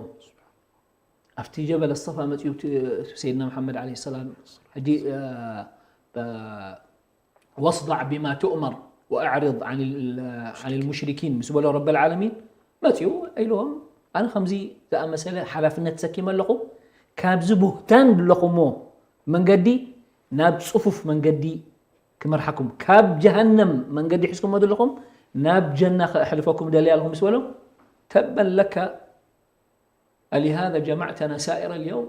ኣብቲ ጀበል ኣሰፋ መፅኡ ሰይድና መሓመድ ዓለይሂ ሰላም ሕጂ واصدع بما تؤمر وأعرض عن عن المشركين ምስ በሎ ረብ العالمين መፅኡ ኢልዎም ኣነ ከምዚ ዝኣመሰለ ሓላፍነት ተሰኪመ ኣለኹ ካብዚ ቡህታን ዘለኹሞ መንገዲ ናብ ፅፉፍ መንገዲ ክመርሓኩም ካብ ጀሃነም መንገዲ ሒዝኩሞ ዘለኹም ናብ ጀና ከሕልፈኩም ደልያ ኣለኹ ምስ በሎም ተበን ለካ ألهذا جمعتنا سائر اليوم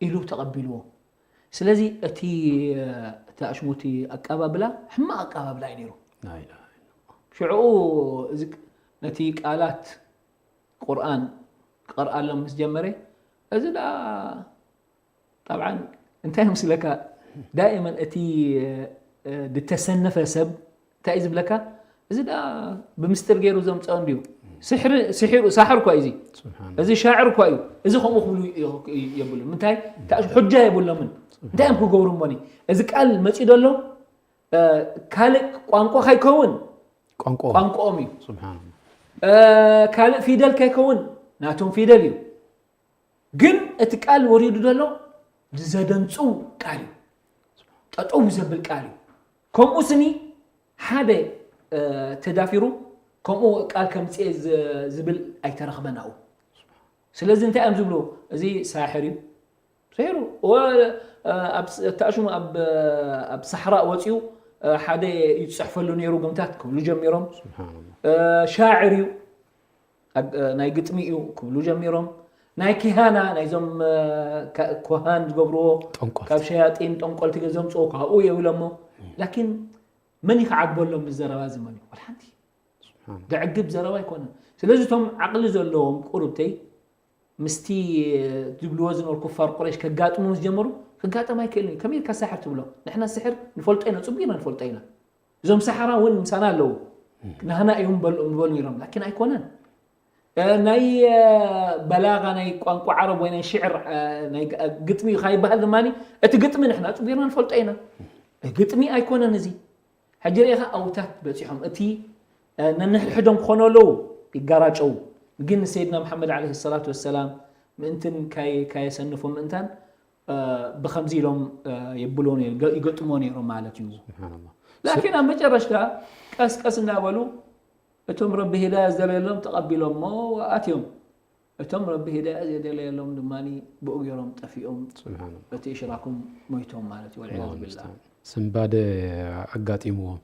ኢሉ ተቐቢልዎ። ስለዚ እቲ እቲ ኣሽሙቲ ኣቀባብላ ሕማቕ ኣቀባብላ እዩ ነይሩ። ሽዕኡ ነቲ ቃላት ቁርኣን ክቐርኣሎም ምስ ጀመረ እዚ ደኣ ጠብዓን እንታይ ምስለካ ዳእመን እቲ ዝተሰነፈ ሰብ እንታይ እዩ ዝብለካ እዚ ደኣ ብምስጢር ገይሩ ዘምፀኦ እንድዩ ስሕሪ ስሒሩ ሳሕር እኳ እዩ እዚ እዚ ሻዕር እኳ እዩ እዚ ከምኡ ክብሉ የብሉ ምንታይ ታሽ ሑጃ የብሎምን እንታይ እዮም ክገብሩ እሞኒ እዚ ቃል መፂ ደሎ ካልእ ቋንቋ ከይከውን ቋንቋ ቋንቋኦም እዩ ስብሓን ካልእ ፊደል ከይከውን ናቶም ፊደል እዩ ግን እቲ ቃል ወሪዱ ዘሎ ዘደንፅው ቃል እዩ ጠጠው ዘብል ቃል እዩ ከምኡ ስኒ ሓደ ተዳፊሩ ከምኡ ቃል ከምፅኤ ዝብል ኣይተረኽበን ኣብኡ ስለዚ እንታይ እዮም ዝብሉ እዚ ሳሕር እዩ ሰይሩ እታሽሙ ኣብ ሰሕራእ ወፂኡ ሓደ ይፅሕፈሉ ነይሩ ግምታት ክብሉ ጀሚሮም ሻዕር እዩ ናይ ግጥሚ እዩ ክብሉ ጀሚሮም ናይ ኪሃና ናይዞም ኮሃን ዝገብርዎ ካብ ሸያጢን ጠንቆልቲ ዘምፅዎ ካብኡ የብሎሞ ላኪን መን ይክዓግበሎም ብዘረባ እዚ መን እዩ ሓንቲ ደዕግብ ዘረባ ኣይኮነን ስለዚ እቶም ዓቕሊ ዘለዎም ቁርብተይ ምስቲ ዝብልዎ ዝነበሩ ኩፋር ቁረይሽ ከጋጥሙ ምስ ጀመሩ ክጋጠም ኣይክእልን እዩ ከመይ ኢልካ ሳሕር ትብሎ ንሕና ስሕር ንፈልጦ ኢና ፅቡቅ ኢና ንፈልጦ ኢና እዞም ሳሓራ እውን ምሳና ኣለዉ ናህና እዮም በሉ ነይሮም ላኪን ኣይኮነን እ፣ ናይ እ፣ በላጋ ናይ ቋንቋ ዓረብ ወይ ናይ ሽዕር እ፣ ናይ ግ- ግጥሚ እዩ ካይበሃል ድማ እቲ ግጥሚ ንሕና ጽቡርና ንፈልጦ ኢና። ግጥሚ ኣይኮነን እዚ። ሕጂ ርኢኻ ኣውታት በጺሖም እቲ እ፣ ነንሕድሕዶም ክኾኑ ኣለዉ ይጋራጨው። ግን ንሰይድና መሓመድ ዓለይሂ ሰላቱ ወሰላም ምእንትን ካይ- ካየሰንፎ ምእንታን እ፣ ብኸምዚ ኢሎም እ፣ የብልዎ ነይሩ ገ- ይገጥምዎ ነይሮም ማለት እዩ። ስብሓንላ። ላኪን ኣብ መጨረሽታ ቀስ ቀስ እናበሉ እቶም ረቢ ሂዳያ ዝደለየሎም ተቐቢሎሞ ኣትዮም። እቶም ረቢ ሂዳያ ዘየደለየሎም ድማ ብኡ ገይሮም ጠፊኦም ስብሓንላ። በቲ እሽራኩም ሞይቶም ማለት እዩ። ወልዕያዙ ቢላህ። ስንባደ ኣጋጢምዎም።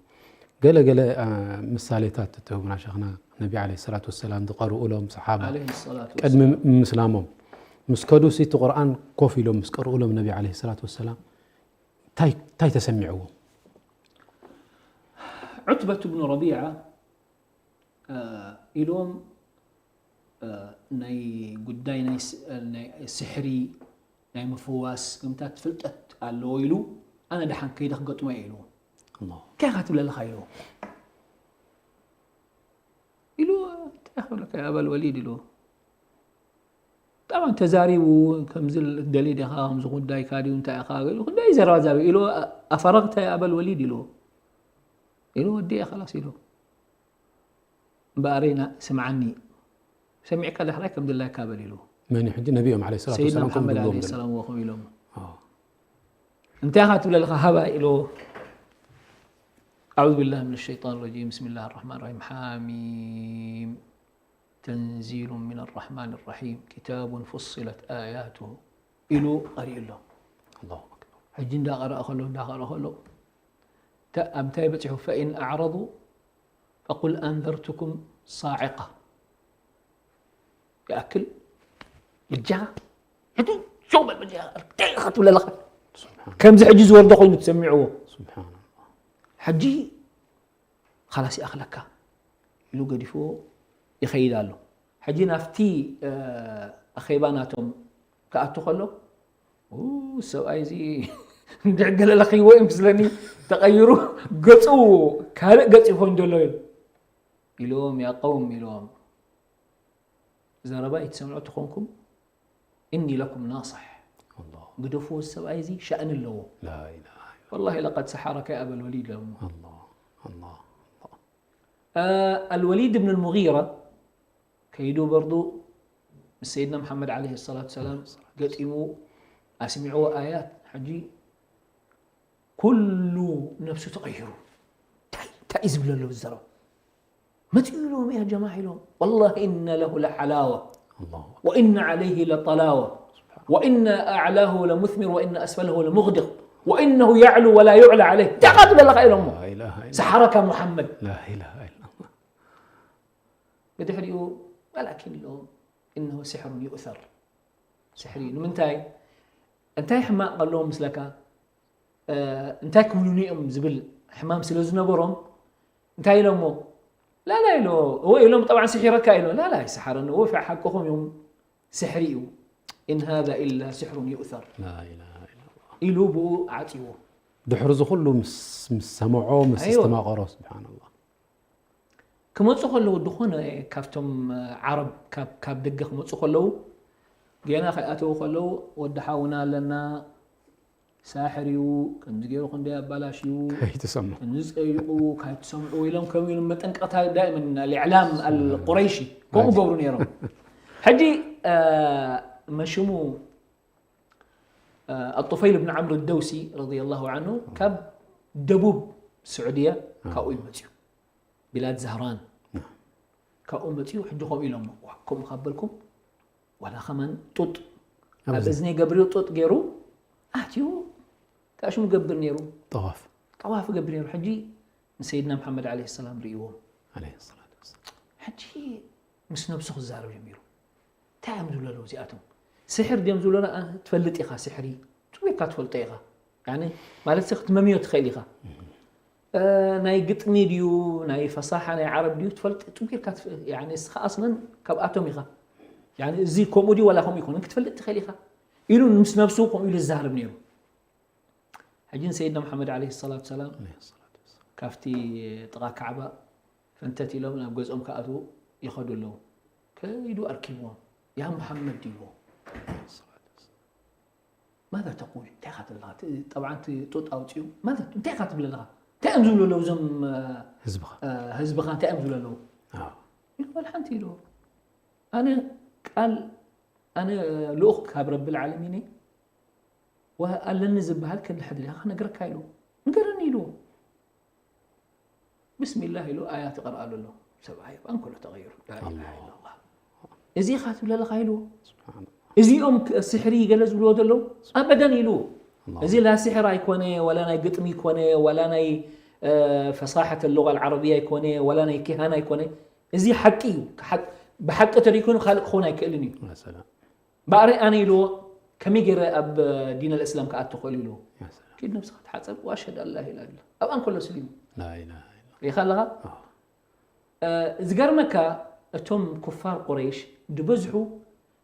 ገለ ገለ እ፣ ምሳሌታት እትህቡና ሸኽና፣ ነቢ ዓለይሂ ሰላቱ ወሰላም ዝቐርኡሎም ሰሓባ ዓለይሂ ሰላቱ ቅድሚ ወሰላም። ምስላሞም ምስ ከዱ ሲ እቲ ቁርኣን ኮፍ ኢሎም ምስ ቀርኡሎም ነቢ ዓለይሂ ሰላቱ ወሰላም እንታይ እንታይ ተሰሚዕዎም? ዑትበት ብኑ ረቢዓ እ፣ ኢሎም እ፣ ናይ ጉዳይ ናይ ስ- እ፣ ናይ ስሕሪ ናይ ምፍዋስ ግምታት ፍልጠት ኣለዎ ኢሉ ኣነ ደሓን ከይደ ክገጥሞ እየ ኢልዎ። ኣላሁ እንታይ ኢኻ ትብል ኣለኻ ኢልዎ። ኢሉ እንታይ ክብለካ ኣበል ወሊድ ኢልዎ። ጠባን ተዛሪቡ ከምዚ ደሊ ዲኻ ከምዚ ጉዳይካ ድዩ እንታይ ኢኻ ኢሉ ክንደይ ዘረባ ዛሪቡ ኢልዎ። ኣፈረግተ ኣበል ወሊድ ኢልዎ። ኢሉ ወዲ እየ ኸላስ ኢልዎ። እምበኣረይ ና- ስምዓኒ ሰሚዕካ ዳሕራይ ከም ድላይካ በል ኢልዎ። መን እዩ ሕጂ ነቢኦም ዓለይሂ ሰላቱ ሰይድና ወሰላም ከም መሓመድ ድልዎም ዓለይሂ ድል- ሰላም እዎ ከም ኢሎም ኣዎ። እንታይ ኢኻ ትብለልኻ ሃባ ኢልዎ። أعوذ بالله من الشيطان الرجيم. بسم الله الرحمن الرحيم. حميم. تنزيل من الرحمن الرحيم. كتاب فصلت آياته. ኢሉ ቀሪኡ ኣሎ። ኣላሁ ኣክበር። ሕጂ እንዳቐረአ ከሎ እንዳቐረአ ከሎ ተ- ኣብ እንታይ በፂሑ? فإن أعرضوا فقل أنذرتكم صاعقة. ይኣክል ብጃኻ ሕጂ ሸው በል ብጃኻ እንታይ ኢኻ ትብል ኣለኻ? ስብሓን ከምዚ ሕጂ ዝወርዶ ኮይኑ ትሰሚዕዎ ስብሓን ሕጂ ኻላስ ይኣኽለካ ኢሉ ገዲፍዎ ይኸይድ ኣሎ። ሕጂ ናብቲ እ፣ ኣኼባ ናቶም ክኣቱ ከሎ ኡ፣ ሰብኣይ እዚ እንድዕ ገለ ለኺዎ እዩ ምስለኒ ተቐይሩ ገፁ ካልእ ገፅ ይኾን ዘሎ እዩ ኢልዎም ያ ቀውም ኢልዎም ዘረባ ይትሰምዑ ትኾንኩም እኒ ለኩም ናስሕ ኣላሁ ግደፍዎ ሰብኣይ እዚ ሻእኒ ኣለዎ ላኢላሃ ወላሂ ለቀድ ሰሓረካ ኣበል ወሊድ ኢሎም ኣላሁ ኣላሁ ኣልወሊድ ብን ልሙጊራ ከይዱ በርዱ ምስ ሰይድና መሓመድ ዓለይሂ ሰላቱ ሰላም ገጢሙ ኣስሚዕዎ ኣያት ሕጂ ኩሉ ነብሱ ተቐይሩ እንታይ እንታይ እዩ ዝብል ኣለዉ ዝዘረብ መፂኡ ኢሎም ያ ጀማዓ ኢሎም ወላሂ እነ ለሁ ለሓላወ ኣላሁ وإن عليه لطلاوة وإن أعلاه لمثمر وإن أسفله لمغدق وإنه يعلو ولا يعلى عليه እንታይ ቃ ትብለካ ኢሎሞ ላኢላሃ ኢላ ሰሓረካ ሙሓመድ ላኢላሃ ኢላ ብድሕሪኡ ولكن ኢሎም إنه سحر يؤثر ስሕሪ እዩ ንምንታይ እንታይ ሕማቕ ኣለዎም ምስለካ እ፣ እንታይ ክብሉኒ እዮም ዝብል ሕማም ስለ ዝነበሮም እንታይ ኢሎሞ ላላ ኢሎ እወ ኢሎም ጠብዓ ስሒረካ ኢሎ ላላ ይሰሓረኒ እወ ሓቅኹም እዮም ስሕሪ እዩ إن هذا إلا سحر يؤثر ላኢላሃ ኢላ ኢሉ ብኡ ዓፅዎ ድሕሪ እዚ ኩሉ ምስ ምስ ሰምዖ ምስ ኣይወ። ኣስተማቐሮ ስብሓንላ ክመፁ ከለዉ ዝኾነ ካብቶም ዓረብ ካብ ካብ ደገ ክመፁ ከለዉ ገና ከይኣተዉ ከለዉ ወዲ ሓውና ኣለና ሳሕር እዩ ከምዚ ገይሩ ክንደይ ኣባላሽ እዩ ከይትሰምዑ ከምዚ ፀይቑ ካይትሰምዑ ኢሎም ከም ኢሎም መጠንቀቕታ ዳይመን ልዕላም ኣልቁረይሺ ከምኡ ገብሩ ነይሮም ሕጂ መሽሙ ኣጡፈይል ብን ዓምር ደውሲ ረዲየላሁ ዓንሁ ካብ ደቡብ ስዑድያ ካብኡ እዩ መፅዩ ቢላድ ዛህራን ካብኡ መፅዩ ሕጂ ከምኡ ኢሎም ከምኡ ካብ በልኩም ዋላ ከማን ጡጥ ኣብ እዝኒ ገብርኡ ጡጥ ገይሩ ኣትዩ ታሽሙ ገብር ነይሩ ጠዋፍ ጠዋፍ ገብር ነይሩ ሕጂ ንሰይድና መሓመድ ዓለይሂ ሰላም ርእይዎም ዓለይሂ ሰላቱ ወሰላም ሕጂ ምስ ነብሱ ክዛረብ ጀሚሩ እንታይ እዮም ዝብሉ ኣለዉ እዚኣቶም ስሕር ድዮም ዝብሉና ኣነ ትፈልጥ ኢኻ ስሕሪ ጽቡቕካ ትፈልጦ ኢኻ ያኒ ማለት ሲ ክትመምዮ ትኽእል ኢኻ እ፣ ናይ ግጥሚ ድዩ ናይ ፈሳሓ ናይ ዓረብ ድዩ ትፈልጥ ጽቡቕካ ትፍ- ያኒ እስኻ ኣስለን ካብኣቶም ኢኻ ያኒ እዚ ከምኡ ድዩ ዋላ ከምኡ ይኮን ክትፈልጥ ትኽእል ኢኻ ኢሉ ምስ ነብሱ ከምኡ ኢሉ ዝዛረብ ነይሩ ሕጂ ንሰይድና መሓመድ ዓለይሂ ሰላቱ ሰላም ዓለይሂ ሰላቱ ወሰላም ካብቲ ጥቓ ካዕባ ፈንተት ኢሎም ናብ ገዝኦም ክኣትዉ ይኸዱ ኣለዉ ከይዱ ኣርኪብዎም። ያ ሙሓመድ ይብልዎ። ማዛ ተቁል? እንታይ ኢኻ ትብል ኣለኻ? ጥ-፣ ጠብዓን እቲ ጡጥ ኣውፂኡ። ማዛ፣ እንታይ ኢኻ ትብል ኣለኻ? እንታይ እዮም ዝብሉ ኣለዉ እዞም፣ እ፣ ህዝብኻ። እ፣ ህዝብኻ እንታይ እዮም ዝብሉ ኣለዉ? ኣዎ። ኢሉ በል ሓንቲ ኢሉ። ኣነ ቃል፣ ኣነ ልኡኽ ካብ ረብል ዓለሚን እየ። ወ-፣ ኣለኒ ዝበሃል ክንዲ ሕድሪ ኢኻ ክነግረካ ኢሉ። ንገረኒ ኢሉ። ብስሚላህ ኢሉ ኣያት ይቐርኣሉ ኣሎ። ሰብኣይ ኣብ ኣንኮሎ ተቐይሩ። ላኢላሃ ኢለላህ። እዚ ኢኻ ትብል ኣለኻ ኢሉ። ስብሓንላህ። እዚኦም ክ-፣ ስሕሪ ገለ ዝብልዎ ዘለዉ ኣበደን ኢሉ። ኣላሁ። እዚ ላ ስሕር ኣይኮነ፣ ወላ ናይ ግጥሚ ይኮነ፣ ወላ ናይ፣ እ፣ ፈሳሐት ሉጋ ኣልዓረብያ ኣይኮነ፣ ወላ ናይ ኪሃና ኣይኮነ። እዚ ሓቂ እዩ። ሓቅ-፣ ብሓቂ ተደይኮይኑ ካልእ ክኸውን ኣይክእልን እዩ። መሰላ። ባዕረይ ኣነ ኢልዎ፣ ከመይ ገይረ ኣብ ዲን ኣልእስላም ክኣቱ ክእል ኢልዎ። ያ ሰላም። ኪድ ነብስኻ ተሓጸብ፣ ወኣሽሀድ ኣን ላ ኢላሃ ኢላ። ኣብኣ እንከሎ ስሊሙ። ላ ኢላሃ ኢላ። ሪኢኻ ኣለኻ? ኣዎ። እ፣ ዝገርመካ፣ እቶም ኩፋር ቁረይሽ ዝበዝሑ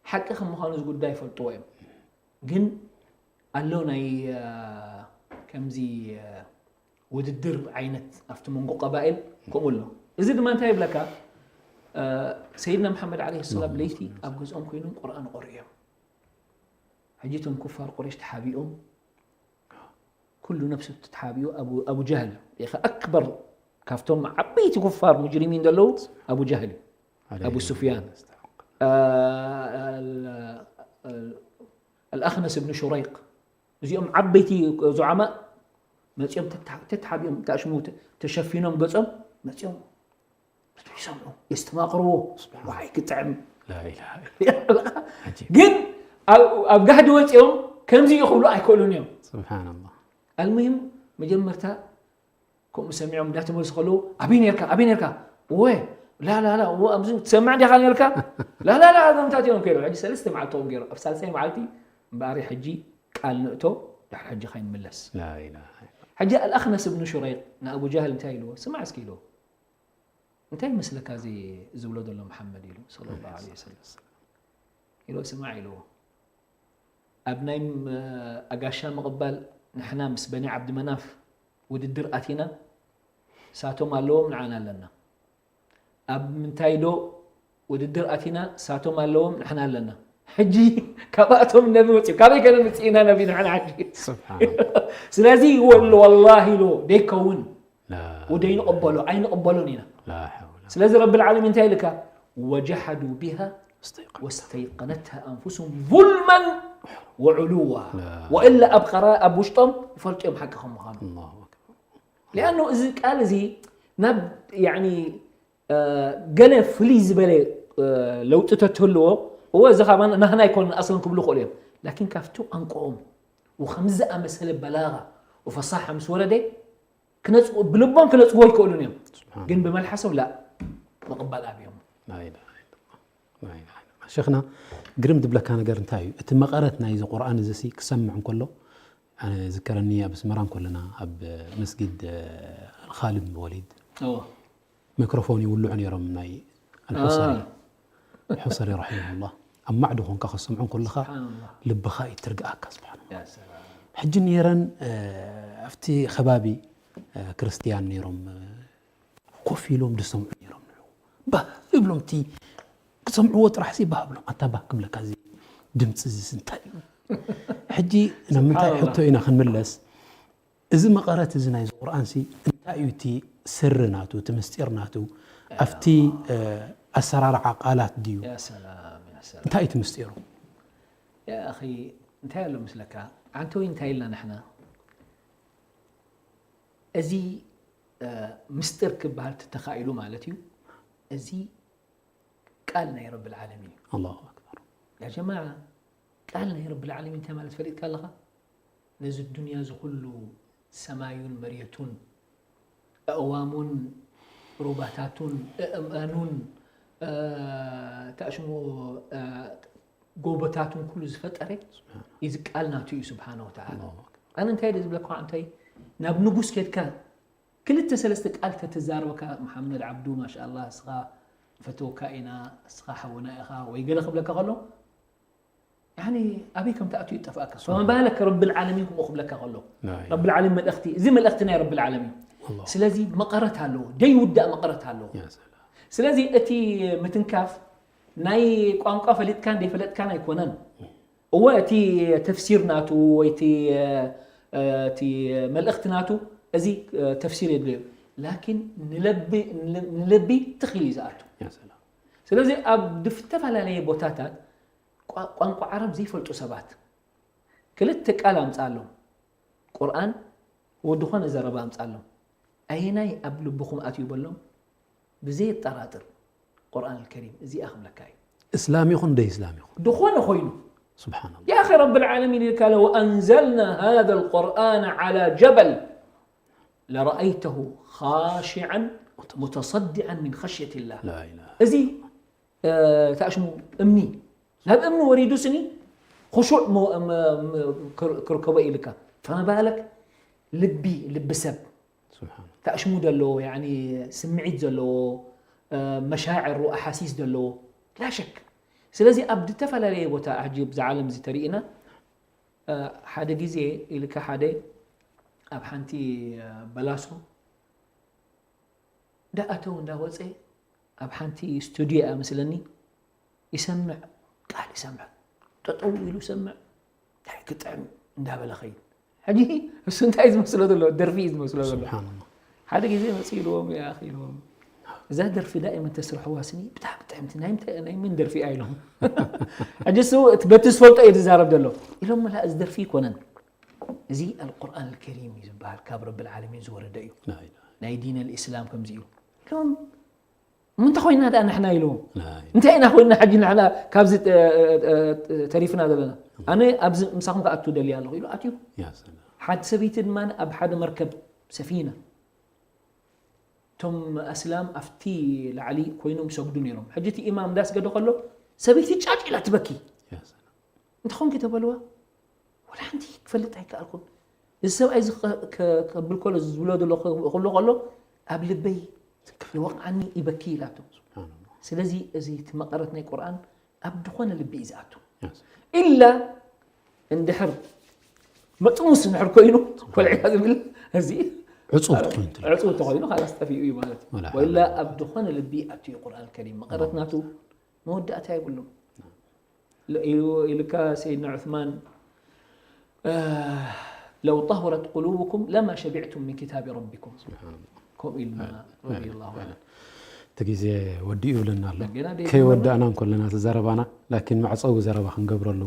ሓቂ ከም ምዃኑ እዚ ጉዳይ ይፈልጥዎ እዮም። ግን ኣሎ ናይ፣ እ፣ ከምዚ፣ እ፣ ውድድር ዓይነት ኣብቲ መንጎ ቀባኢል ከምኡ ኣሎ። እዚ ድማ እንታይ ይብለካ? እ፣ ሰይድና መሓመድ ዓለይሂ ሰላም ለይቲ ኣብ ገዝኦም ኮይኖም ቁርኣን ይቐርኡ እዮም። ሕጂ እቶም ኩፋር ቁረይሽ ተሓቢኦም፣ ኩሉ ነብሱ ተሓቢኡ፣ ኣቡ፣ ኣቡ ጀህል፣ ኢኻ ኣክበር፣ ካብቶም ዓበይቲ ኩፋር ሙጅሪሚን ዘለዉ ኣቡ ጀህል እዩ። ዓለይሂ ኣቡ ሱፍያን፣ ሰላም። እ፣ ኣል-፣ ኣል-፣ ኣልኣኽነስ እብኑ ሹረይቅ፣ እዚኦም ዓበይቲ ዙዓማ መጺኦም ተታ-፣ ተተሓቢኦም፣ ተኣሽሙ ተ-፣ ተሸፊኖም ገጾም መጺኦም ይሰምዑ፣ የስተማቕርዎ። ስብሓን። ዋይ ክጥዕም። ላኢላሃ ኢላ። ዓጂብ። ግን ኣብ፣ ኣብ ጋህዲ ወጺኦም ከምዚ እዩ ክብሉ ኣይክእሉን እዮም። ስብሓንላህ። ኣልሙሂም መጀመርታ ከምኡ ሰሚዖም እንዳተመልሱ ከለዉ፣ "ኣበይ ነርካ? ኣበይ ነርካ?" "እወ፣ ላ፣ ላ፣ ላ፣ እወ፣ ኣብዚ ትሰምዕ ዲኻ ነርካ?" "ላ፣ ላ፣ ላ፣ እዞም እንታይ እዮም?" ከይዶም። ሕጂ ሰለስተ መዓልቲ እዮም ገይሮም። ኣብ ሳልሳይ መዓልቲ እምበኣር ሕጂ ቃል ንእቶ፣ ድሕሪ ሕጂ ከይንምለስ። ላኢላሃ ኢላ። ሕጂ ኣልኣኽነስ እብኑ ሹረይቅ ንኣቡ ጃህል እንታይ ኢልዎ? "ስማዕ እስኪ" ኢልዎ። "እንታይ ይመስለካ እዚ ዝብሎ ዘሎ መሓመድ?" ኢሉ፣ ሰለላሁ ዐለይሂ ወሰለም። ኢልዎ፣ "ስማዕ" ኢልዎ። ኣብ ናይ፣ እ፣ ኣጋሻ ምቕባል ንሕና ምስ በኒ ዓብዲ መናፍ ውድድር ኣቲና፣ ሳቶም ኣለዎም፣ ንዓና ኣለና። ኣብ ምንታይ ዶ ውድድር ኣቲና፣ ሳቶም ኣለዎም፣ ንሕና ኣለና። ሕጂ ካብኣቶም ነቢ መጺኡ፣ ካበይ ከነምጽእ ኢና ነቢ ንሕና ሕጂ? ስብሓን። ስለዚ ወል-፣ ወላሂ ኢልዎ፣ ደይከውን። ላ ወደይ ንቕበሎ፣ ኣይንቕበሎን ኢና። ላ ሐውለ። ስለዚ ረብል ዓለሚን እንታይ ኢልካ? "ወጀሐዱ ቢሃ ወስተይቀነትሃ። ወስተይቀነትሃ ኣንፉሱሁም ዙልመን ወዑሉዋ። ላ ወኢላ ኣብ ኸራ-፣ ኣብ ውሽጦም ይፈልጡ እዮም ሓቂ ከም ምዃኑ." ኣላሁ ኣክበር። ሊኣኑ እዚ ቃል እዚ ናብ፣ ያዕኒ፣ እ፣ ገለ ፍልይ ዝበለ፣ እ፣ ለውጢ ተትህልዎ፣ እወ፣ እዚ ኻባና ናህና ኣይኮነን ኣስለን ክብሉ ይኽእሉ እዮም። ላኪን ካብቲ ቋንቋኦም ወኸምዚ ዝኣመሰለ በላጋ ወፈሳሓ ምስ ወረደ፣ ክነጽ-፣ ብልቦም ክነጽግዎ ይክእሉን እዮም። ስብሓን። ግን ብመልሓሶም ላእ፣ ምቕባል ኣብዮም። ላ ኢላሃ ኢለላህ። ላ ኢላሃ ኢለላህ። ሸኽና፣ ግርም ዝብለካ ነገር እንታይ እዩ? እቲ መቐረት ናይዚ ቁርኣን እዚ ሲ ክሰምዕ እንከሎ፣ ኣነ ዝከረኒ ኣብ ኣስመራ እንከለና፣ ኣብ መስጊድ፣ እ፣ ኻሊድ ብን ወሊድ፣ እዎ። ሚክሮፎን ይውልዑ ነይሮም ናይ ኣልሑሰሪ። ኣልሑሰሪ ረሒመሁላህ። ኣብ ማዕዶ ኮንካ ከሰምዖ ከለኻ ስብሓንላህ። ልብኻ እዩ ትርግኣካ፣ ስብሓንላህ። ያ ሰላም። ሕጂ ነይረን፣ እ፣ ኣብቲ ከባቢ፣ እ፣ ክርስትያን ነይሮም፣ እ፣ ኮፍ ኢሎም ዝሰምዑ ነይሮም። ንዑ ባህ ይብሎም፣ እቲ ክሰምዕዎ ጥራሕ ሲ ባህ ብሎም። ኣንታ ባህ ክብለካ እዚ ድምፂ እዚ እንታይ እዩ? ሕጂ ናብ ምንታይ ስብሓንላህ። ሕቶ ኢና ክንምለስ? እዚ መቐረት እዚ ናይዚ ቁርኣን ሲ እንታይ እዩ እቲ ስሪ ናቱ፣ እቲ ምስጢር ናቱ? ኣብቲ፣ እ፣ ኣሰራርዓ ቃላት ድዩ? ያ ሰላም፣ ያ ሰላም። እንታይ እዩ እቲ ምስጢሩ? ያ ኣኺ፣ እንታይ ኣሎ ምስለካ? ዓንተወይ እንታይ ኢልና ንሕና? እዚ፣ እ፣ ምስጢር ክበሃል ተተኻኢሉ ማለት እዩ። እዚ ቃል ናይ ረብል ዓለሚን እዩ። ኣላሁ ኣክበር። ያ ጀማዓ፣ ቃል ናይ ረብል ዓለሚን እንታይ ማለት ፈሊጥካ ኣለኻ? ነዚ ዱንያ እዚ ኩሉ ሰማዩን መሬቱን ኣእዋሙን ሩባታቱን ኣእማኑን፣ እ፣ ተኣሽሞ፣ እ፣ ጎቦታቱን ኩሉ ዝፈጠረ ስብሓን። እዚ ቃል ናቱ እዩ ስብሓነ ወተዓላ። ኣላሁ ኣክበር። ኣነ እንታይ ድየ ዝብለካ እንታይ፣ ናብ ንጉስ ኬድካ ክልተ ሰለስተ ቃል ተትዛረበካ፣ መሓመድ ዓብዱ፣ ማሻኣላህ፣ እስኻ ንፈትወካ ኢና፣ እስኻ ሓውና ኢኻ፣ ወይ ገለ ክብለካ ከሎ፣ ያኒ፣ ኣበይ ከም ትኣቱ ይጠፍኣካ። ፈማ ባለከ ረብል ዓለሚን ከምኡ ክብለካ ከሎ። ላ ኢላሃ። ረብል ዓለሚን መልእኽቲ፣ እዚ መልእኽቲ ናይ ረብል ዓለሚን። ኣላሁ። ስለዚ መቐረት ኣለዎ፣ ደይውዳእ መቐረት ኣለዎ። ያ ሰላም። ስለዚ እቲ ምትንካፍ ናይ ቋንቋ ፈሊጥካን ዘይፈለጥካን ኣይኮነን። እወ፣ እቲ ተፍሲር ናቱ ወይ እቲ፣ እ፣ እቲ መልእኽቲ ናቱ፣ እዚ፣ እ፣ ተፍሲር የድልዮ። ላኪን ንለቢ፣ ንል-፣ ንልቢ ትኽ ኢሉ እዩ ዝኣቱ። ያ ሰላም። ስለዚ ኣብ ዝተፈላለየ ቦታታት ቋ-፣ ቋንቋ ዓረብ ዘይፈልጡ ሰባት ክልተ ቃል ኣምጻሎም። ቁርኣን ወዲ ኾነ ዘረባ ኣምጻሎም። ኣየናይ ኣብ ልብኹም ኣትዩ በሎም። ብዘየጠራጥር ቁርኣን ከሪም እዚኣ ክብለካ እዩ። እስላም ይኹን ደይ እስላም ይኹን። ዝኾነ ኮይኑ። ስብሓንላህ። يا أخي رب العالمين قال وأنزلنا هذا القرآن على جبل لرأيته خاشعا متصدعا من خشية الله. لا إله. እዚ፣ እ፣ ተኣሽሙ እምኒ። ናብ እምኒ ወሪዱ ስኒ፣ ኹሹዕ ሞ-፣ ም-፣ ም-፣ ክር-፣ ክርከቦ ኢልካ። ፈመባለክ ልቢ፣ ልቢ ሰብ። ስብሓን። ተኣሽሙ ዘለዎ፣ ያኒ ስምዒት ዘለዎ፣ እ፣ መሻዕር ወኣሓሲስ ዘለዎ። ላ ሸክ። ስለዚ ኣብ ዝተፈላለየ ቦታ፣ ሕጂ ብዛ ዓለም እዚ ተሪእና፣ እ፣ ሓደ ግዜ ኢልካ ሓደ ኣብ ሓንቲ፣ እ፣ በላሶ እንዳኣተው እንዳወፀ ኣብ ሓንቲ ስቱድዮ እያ መስለኒ ይሰምዕ፣ ቃል ይሰምዕ፣ ጠጠው ኢሉ ይሰምዕ፣ እንታይ ክጥዕም እንዳበለ ኸይድ። ሕጂ እሱ እንታይ ዝመስሎ ዘሎ? ደርፊ እዩ ዝመስሎ ዘሎ። ስብሓንላህ። ሓደ ግዜ መፂኡ ኢልዎም፣ "ያ ኣኺ" ኢልዎም፣ "እዛ ደርፊ ዳኢመን ተስርሕዋ ስኒ ብጣዕሚ ጥዕምቲ፣ ናይ ምንታይ፣ ናይ መን ደርፊ እያ?" ኢሎም። ሕጂ እሱ እቲ በቲ ዝፈልጦ እዩ ዝዛረብ ዘሎ። ኢሎም፣ "መላ እዚ ደርፊ ኣይኮነን፣ እዚ ኣልቁርኣን ኣልከሪም እዩ ዝበሃል፣ ካብ ረብል ዓለሚን ዝወረደ እዩ። ላ ኢላሃ። ናይ ዲን ኣልእስላም ከምዚ እዩ" ኢሎም። እሞ እንታይ ኮይና ደኣ ንሕና ኢልዎም? ናይ። እንታይ ኢና ኮይና ሕጂ ንሕና ካብዚ፣ እ፣ እ፣ እ፣ ተሪፍና ዘለና? ኣነ ኣብዚ ምሳኹም ክኣቱ ደልየ ኣለኹ ኢሉ ኣትዩ። ያ ሰላም። ሓንቲ ሰበይቲ ድማ ኣብ ሓደ መርከብ ሰፊና፣ እቶም ኣስላም ኣብቲ ላዕሊ ኮይኖም ይሰግዱ ነይሮም። ሕጂ እቲ ኢማም እንዳስገደ ከሎ ሰበይቲ ጫጭ ኢላ ትበኪ። ያ ሰላም። እንታይ ኾንኪ ተበልዋ? ወላ ሓንቲ ክፈልጥ ኣይከኣልኩን። እዚ ሰብኣይ እዚ ከ-፣ ከ-፣ ከብል ከሎ፣ እዚ ዝብሎ ዘሎ ከ-፣ ክብሎ ከሎ፣ ኣብ ልበይ ይወቕዓኒ፣ ይበኪ ኢላቶ። ስብሓንላህ። ስለዚ እዚ እቲ መቐረት ናይ ቁርኣን ኣብ ዝኾነ ልቢ እዩ ዝኣቱ። የስ። ኢላ እንድሕር መጥሙስ እንድሕር ኮይኑ፣ ኮልዕካ ዝብል እዚ ዕጹብ ተኾይኑ ትል-፣ ዕጹብ ተኾይኑ፣ ካላስ ጠፊኡ እዩ ማለት እዩ። ወላ ወኢላ ሓውላ። ኣብ ዝኾነ ልቢ ኣቱ እዩ ቁርኣን ከሪም። መቐረት ናቱ መወዳእታ የብሉን። ለ-፣ ኢሉ-፣ ኢልካ ሰይድና ዑስማን፣ እ፣ "ለው ጠሁረት ቁሉቡኩም ለማ ሸቢዕቱም ሚን ኪታቢ ረቢኩም." ስብሓንላህ። ከምኡ ኢሉና፣ እ፣ ረዲየላሁ እ፣ ዐንሁ። እቲ ግዜ ወዲኡ ይብለና ኣሎ። እንደገና ደይ ከይወዳእና እንከለና እቲ ዘረባና፣ ላኪን መዕጸዊ ዘረባ ክንገብረሉ፣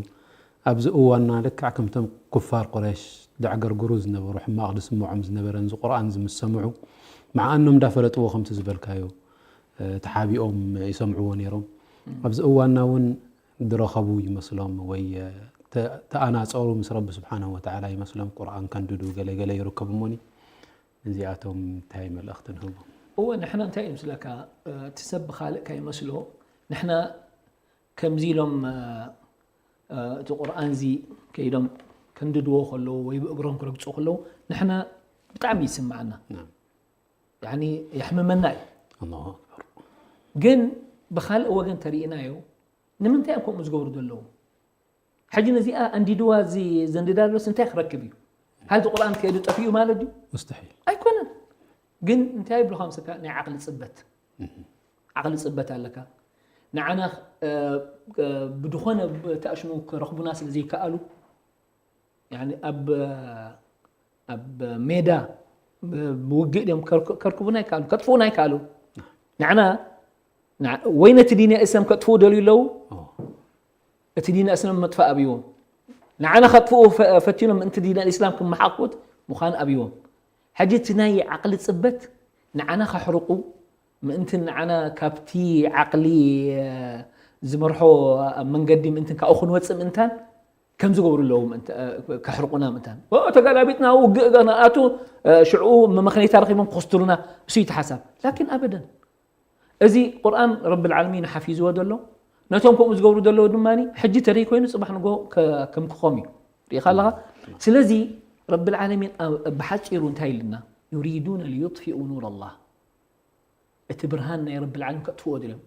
ኣብዚ እዋንና ልክዕ ከምቶም ኩፋር ቁረይሽ ደዕገርግሩ ዝነበሩ፣ ሕማቕ ዝስምዖም ዝነበረ፣ እዚ ቁርኣን እዚ ምስ ሰምዑ፣ መዓኖም እንዳፈለጥዎ ከምቲ ዝበልካዮ፣ እ፣ ተሓቢኦም ይሰምዕዎ ነይሮም። እም። ኣብዚ እዋንና እውን ዝረኸቡ ይመስሎም ወይ፣ እ፣ ተ-፣ ተኣናጸሩ ምስ ረቢ ስብሓንሁ ወተዓላ ይመስሎም፣ ቁርኣን ከንድዱ ገለ ገለ ይርከቡ እሞኒ፣ እዚኣቶም እንታይ መልእኽቲ ንህቦም? እወ፣ ንሕና እንታይ እዩ ምስለካ፣ እ፣ እቲ ሰብ ብኻልእ ከይመስሎ፣ ንሕና ከምዚ ኢሎም፣ እ፣ እ፣ እቲ ቁርኣን እዚ ከይዶም ከንድድዎ ከለዉ ወይ ብእግሮም ክረግጹ ከለዉ፣ ንሕና ብጣዕሚ ይስምዓና። ናም። ያኒ የሕምመና እዩ። ኣላሁ ኣክበር። ግን ብኻልእ ወገን ተሪእናዮ፣ ንምንታይ እዮም ከምኡ ዝገብሩ ዘለዉ? ሕጂ ነዚኣ ኣንዲድዋ እዚ ዘንድዳ ዘሎስ እንታይ ክረክብ እዩ? ሃልቲ ቁርኣን ከይዱ ጠፊኡ ማለት ድዩ? ሙስተሒል። ኣይኮነን። ግን እንታይ ይብሉኻ ምስልካ? ናይ ዓቕሊ ጽበት። እህ። ዓቕሊ ጽበት ኣለካ። ንዓና፣ እ፣ እ፣ ብድኾነ ተኣሽሙ ክረኽቡና ስለ ዘይከኣሉ፣ ያኒ ኣብ፣ ኣብ ሜዳ ብ-፣ ብውግእ ድዮም ከርክ-፣ ከርክቡና ኣይከኣሉ፣ ከጥፍኡና ኣይከኣሉ። ንዓና፣ ንዓ-፣ ወይ ነቲ ዲን እስላም ከጥፍኡ ደልዩ ኣለዉ፣ ኦ። እቲ ዲን እስላም መጥፋእ ኣብይዎም። ንዓና ከጥፍኡ ፈ-፣ ፈቲኖም፣ ምእንቲ ዲን እስላም ክመሓቁት ምዃን ኣብይዎም። ሕጂ እቲ ናይ ዓቕሊ ጽበት ንዓና ከሕርቑ፣ ምእንቲ ንዓና ካብቲ ዓቕሊ፣ እ፣ ዝመርሖ መንገዲ ምእንቲ ካብኡ ክንወጽእ ምእንታን ከም ዝገብሩ ኣለዉ ምእንቲ፣ እ፣ ከሕርቑና ምእንታን። ኦ፣ ተጋላቢጥና ውግእ ገና ኣቱ፣ እ፣ ሽዑ መመኽነይታ ረኺቦም ክኽስቱሉና፣ እሱ እዩ እቲ ሓሳብ። ላኪን ኣበደን። እዚ ቁርኣን ረብል ዓለሚን ሓፊዝዎ ዘሎ፣ ነቶም ከምኡ ዝገብሩ ዘለዉ ድማ፣ ሕጂ ተደይ ኮይኑ ጽባሕ ንጎ ከ-፣ ከምክኾም እዩ። ርኢኻ ኣለኻ? ስለዚ ረብል ዓለሚን ኣብ፣ ብሓጺሩ እንታይ ኢልና? ዩሪዱነ ሊዩጥፊኡ ኑር ኣላህ። እቲ ብርሃን ናይ ረብል ዓለሚን ከጥፍዎ ድልዮም።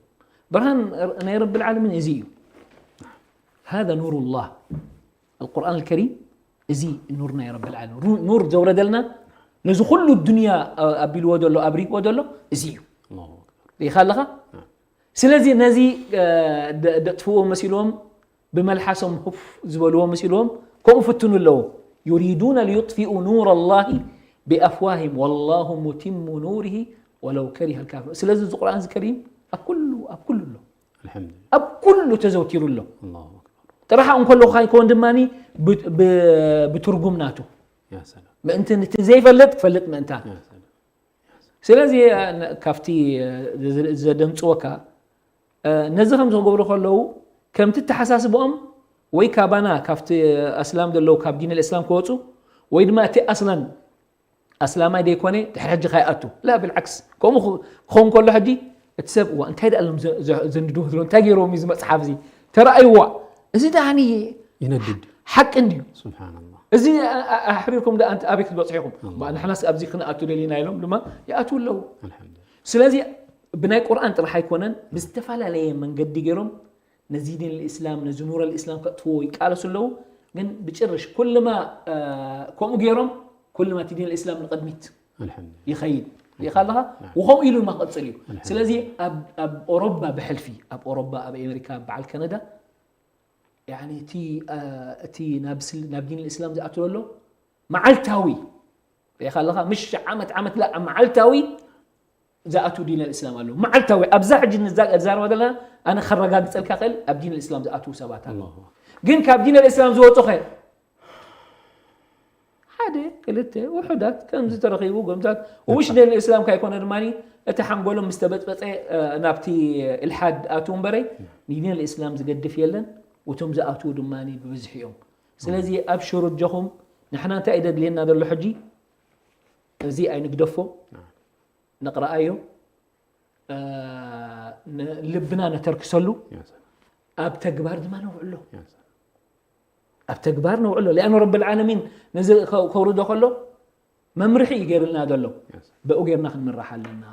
ብርሃን ናይ ረብል ዓለሚን እዚ እዩ። ሃዛ ኑሩላህ። ኣልቁርኣን ኣልከሪም እዚ ኑር ናይ ረብል ዓለሚን። ሩ-፣ ኑር ዘውረደልና ነዚ ኩሉ ዱንያ ኣ-፣ ኣቢልዎ ዘሎ፣ ኣብሪህዎ ዘሎ እዚ እዩ። ኣላሁ ኣክበር። ርኢኻ ኣለኻ? ናም። ስለዚ ነዚ ደጥፍዎ መሲልዎም ብመልሓሶም ሁፍ ዝበልዎ መሲልዎም ከምኡ ፍትኑ ኣለዉ። يريدون ليطفئوا نور الله بأفواههم والله متم نوره ولو كره الكافرون። ስለዚ እዚ ቁርኣን እዚ ከሪም ኣብ ኩሉ ኣብ ኩሉ ኣሎ። ኣብ ኩሉ ተዘውቲሩ ኣሎ። ጥራሕ እንከሎ ከይከውን ድማ ብትርጉም ናቱ ምእንቲ ንቲ ዘይፈልጥ ክፈልጥ ምእንታ። ስለዚ ካብቲ ዘደንፅወካ ነዚ ከም ዝገብሩ ከለዉ ከምቲ ተሓሳስብኦም ወይ ካባና ካብቲ ኣስላም ዘለዉ ካብ ዲን ልእስላም ክወፁ ወይ ድማ እቲ ኣስላም ኣስላማይ ደይኮነ ድሕሪ ሕጂ ካይኣቱ ላ ብልዓክስ ከምኡ ክኸውን ከሎ ሕጂ እቲ ሰብ እዋ እንታይ ደኣ ሎም ዘንድድዎ ዝሎ እንታይ ገይሮም እዩ ዝመፅሓፍ እዚ ተረኣይዋ እዚ ደኣኒ ይነድድ ሓቂ እንድዩ። ስብሓንላ እዚ ኣሕሪርኩም ደኣ ኣበይ ክትበፅሑ ኢኹም? ንሕናስ ኣብዚ ክንኣቱ ደሊና ኢሎም ድማ ይኣትዉ ኣለዉ። ስለዚ ብናይ ቁርኣን ጥራሕ ኣይኮነን ብዝተፈላለየ መንገዲ ገይሮም ነዚ ዲን ልእስላም ነዚ ኑረ ልእስላም ከጥፍዎ ይቃለሱ ኣለዉ። ግን ብጭርሽ ኩልማ ከምኡ ገይሮም ኩልማ እቲ ዲን ልእስላም ንቕድሚት ይኸይድ ሪኢኻ ኣለኻ። ወኸምኡ ኢሉ ድማ ክቕፅል እዩ። ስለዚ ኣብ ኦሮባ ብሕልፊ ኣብ ኦሮባ ኣብ ኣሜሪካ በዓል ካናዳ እቲ ናብ ዲን ልእስላም ዝኣትዎ ኣሎ መዓልታዊ ሪኢኻ ኣለኻ ምሽ ዓመት ዓመት ላ መዓልታዊ ዝኣትዉ ዲን ኣልእስላም ኣለዉ መዓልታዊ ኣብዛ ሕጂ ንዛረባ ዘለና ኣነ ከረጋግፀልካ ክእል ኣብ ዲን ኣልእስላም ዝኣትዉ ሰባት ኣለዉ ግን ካብ ዲን ኣልእስላም ዝወፁ ኸ ሓደ ክልተ ውሑዳት ከምዚ ተረኺቡ ጎምታት ውሽ ዲን ኣልእስላም ካይኮነ ድማ እቲ ሓንጎሎም ምስ ተበጥበፀ ናብቲ ኢልሓድ ኣትዉ እምበረይ ንዲን ኣልእስላም ዝገድፍ የለን እቶም ዝኣትዉ ድማ ብብዝሒ እዮም ስለዚ ኣብ ሽሩጀኹም ንሕና እንታይ እዩ ደድልየና ዘሎ ሕጂ እዚ ኣይንግደፎ ነቕረኣዮ ልብና ነተርክሰሉ ኣብ ተግባር ድማ ነውዕሎ ኣብ ተግባር ነውዕሎ ሊኣኑ ረብ ልዓለሚን ነዚ ከውርዶ ከሎ መምርሒ እዩ ገይርልና ዘሎ ብኡ ገይርና ክንምራሕ ኣለና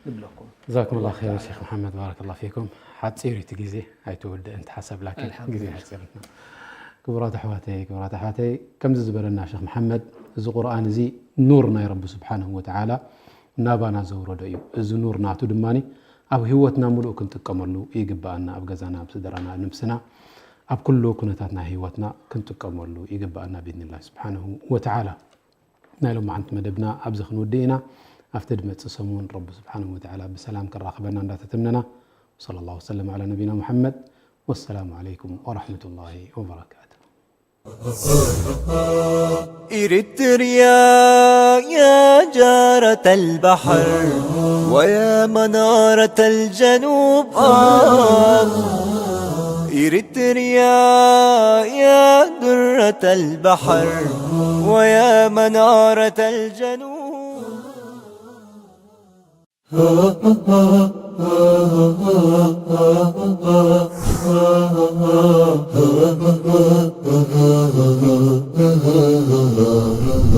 ንብለኩም ዛኩም ላ ር ሼክ መሓመድ ባረከላ ፊኩም ሓፂር እቲ ግዜ ኣይትወድእን ተሓሰብ ላኪን ግዜ ሓፂርና ክቡራት ኣሕዋተይ ክቡራት ኣሕዋተይ ከምዚ ዝበለና ሸክ መሓመድ እዚ ቁርኣን እዚ ኑር ናይ ረቢ ስብሓንሁ ወተዓላ ናባና ዘውረዶ እዩ። እዚ ኑር ናቱ ድማ ኣብ ህይወትና ምሉእ ክንጥቀመሉ ይግበኣና። ኣብ ገዛና፣ ኣብ ስድራና፣ ኣብ ነብስና፣ ኣብ ኩሉ ኩነታት ናይ ህይወትና ክንጥቀመሉ ይግበኣና ብኢዝኒላህ ስብሓነሁ ወተዓላ። ናይ ሎማዓንቲ መደብና ኣብዚ ክንውድእ ኢና። ኣብቲ ድመፅእ ሰሙን ረቢ ስብሓነሁ ወተዓላ ብሰላም ከራኽበና እንዳተተምነና። ወሰለላሁ ወሰለም ዓላ ነቢና ሙሐመድ። ወሰላሙ ዓለይኩም ወረሕመቱላሂ ወበረካቱ። إريتريا يا جارة البحر ويا منارة الجنوب آه إريتريا يا درة البحر ويا منارة الجنوب